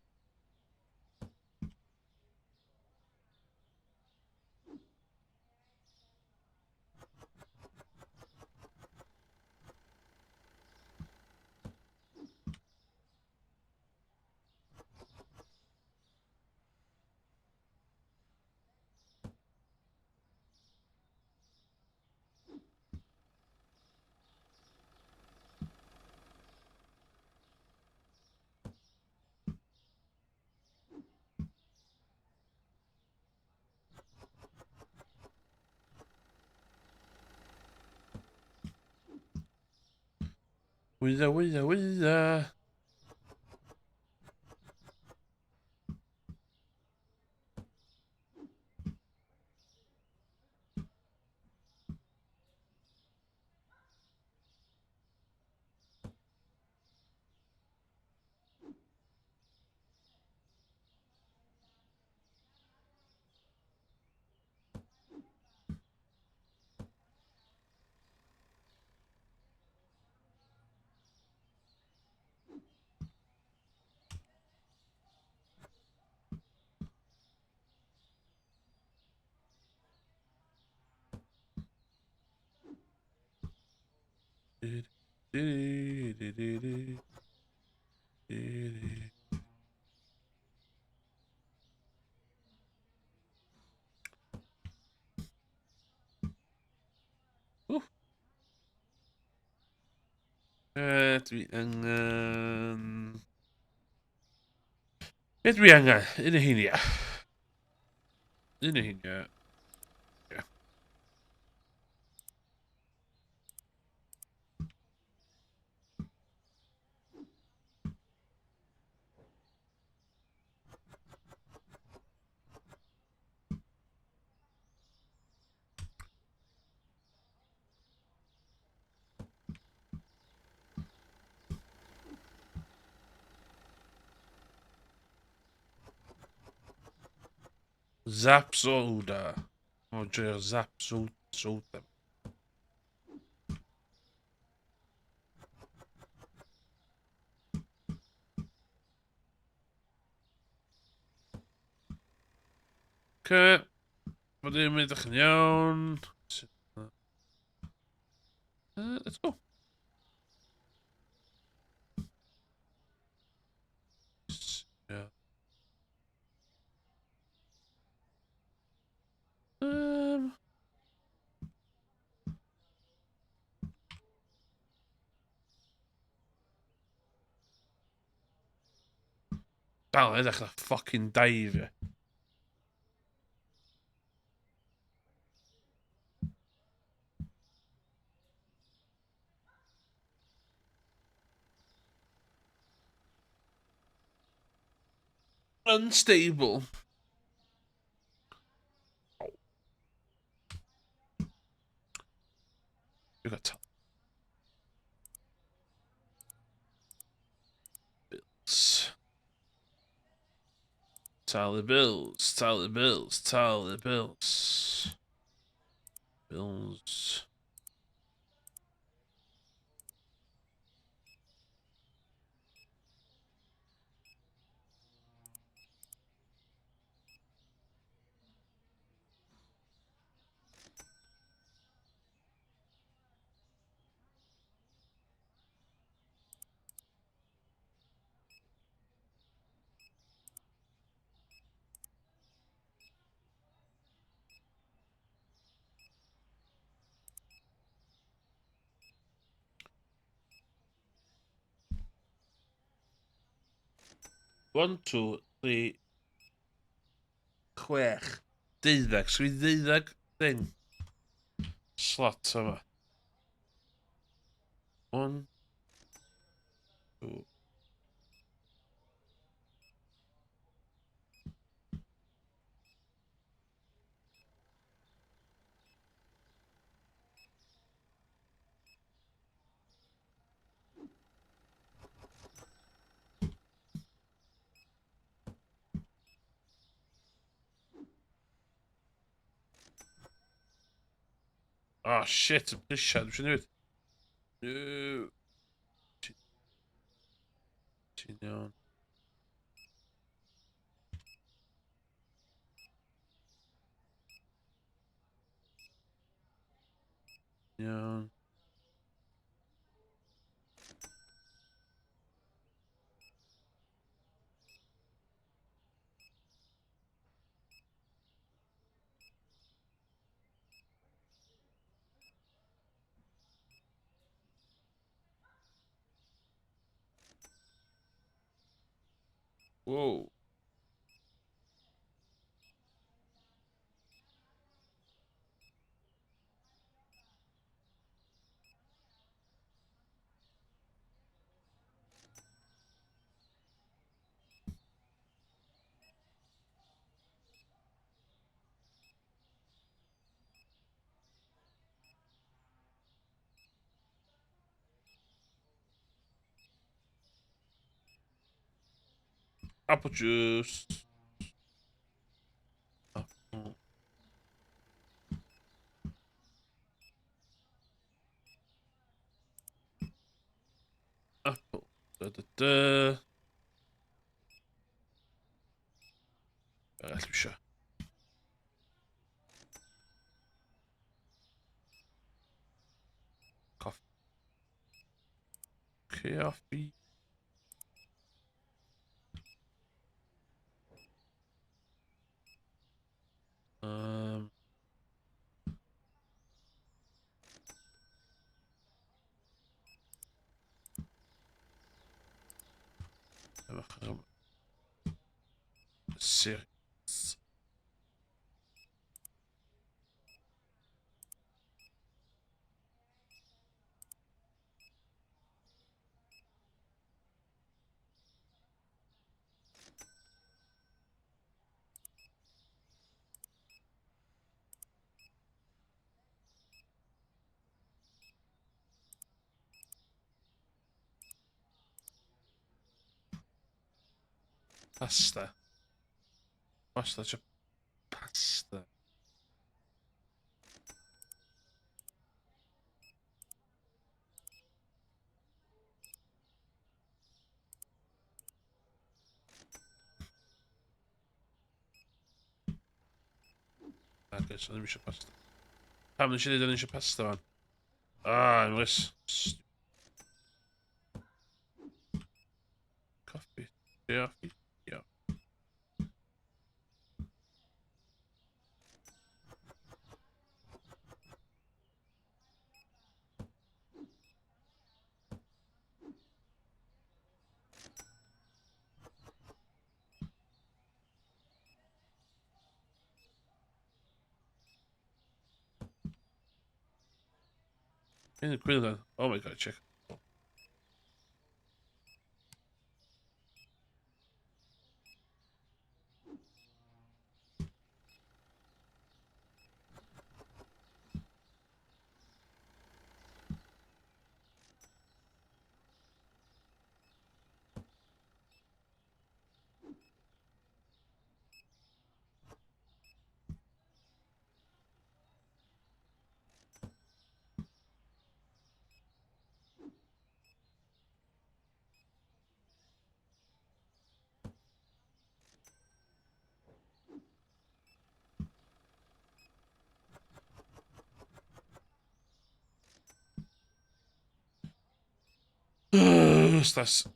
Wydda, wydda, wydda. Dwi angen... Be dwi angen? Un o heinia. Un o heinia. Ie. Zap Soda. O, joio'r Zap Soda. Ce. Mae ddim yn edrych yn iawn. Let's go. Yeah. Dal yn edrych fatha fucking dive, ie. Unstable. Oh. You got top. Bills. Tally bills, tally bills, tally bills. Bills. 1, 2, 3, 6, 12. So i 12 thing. Slot yma. 1, 2, Oh shit, y prisiau, dwi eisiau newid. No. Ti'n iawn. Iawn. Whoa. Apple juice. Apple. Apple. Da, da, da. Arall dwi isio. Coffi. Coffee. Serious. Pasta. Pasta, eisiau pasta. Ac oes, ddim eisiau pasta. Pam nes i ddweud o'n eisiau pasta fan? Ah, yn wys. Coffi. Coffee. Yeah. Oh my god, check. Stress.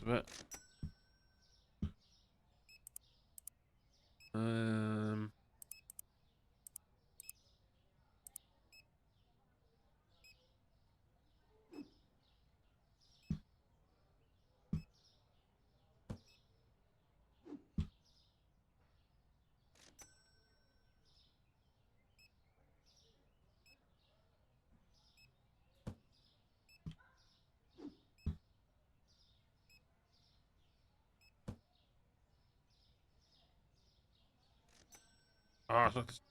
Be? Ah, that's...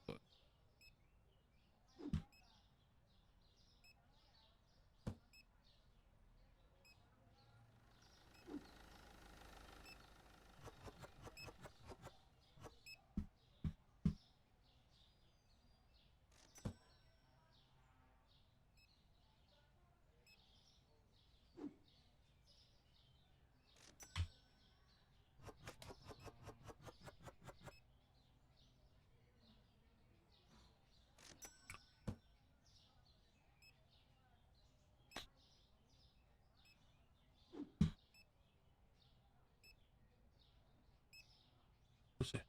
Yeah.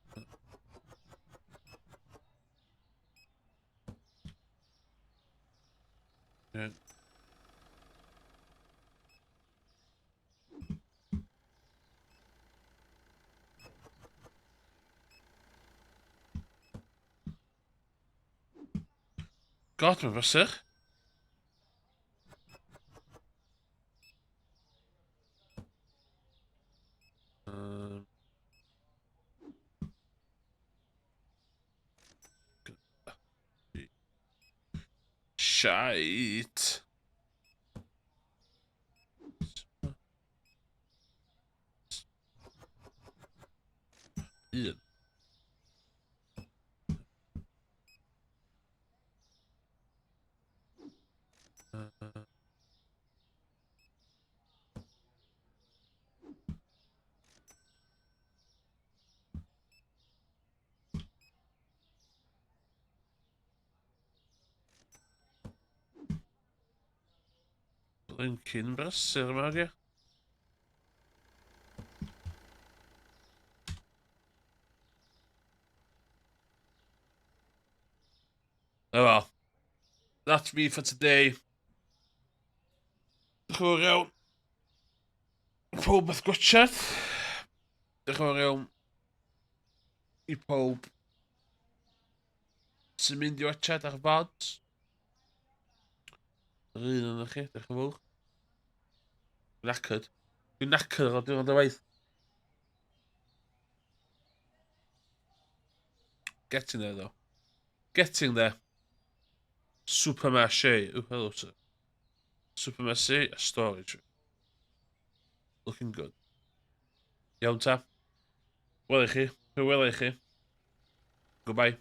God, mae'n brysur. Shite. Un. Blincin brysur yma, ogia. Oh well. That's me for today. Diolch yn fawr iawn. Pob beth gwachad. Diolch yn fawr iawn i pob sy'n mynd i wachad ar VODs. Yr un yna chi, diolch yn fawr. Knackered. Dwi'n knackered ar diwrnod o waith. Getting there though. Getting there. Supermarché. Oh, hello sir. Supermarché, a storage. Looking good. Iawn ta. Wel i chi. Hwyl i chi. Goodbye.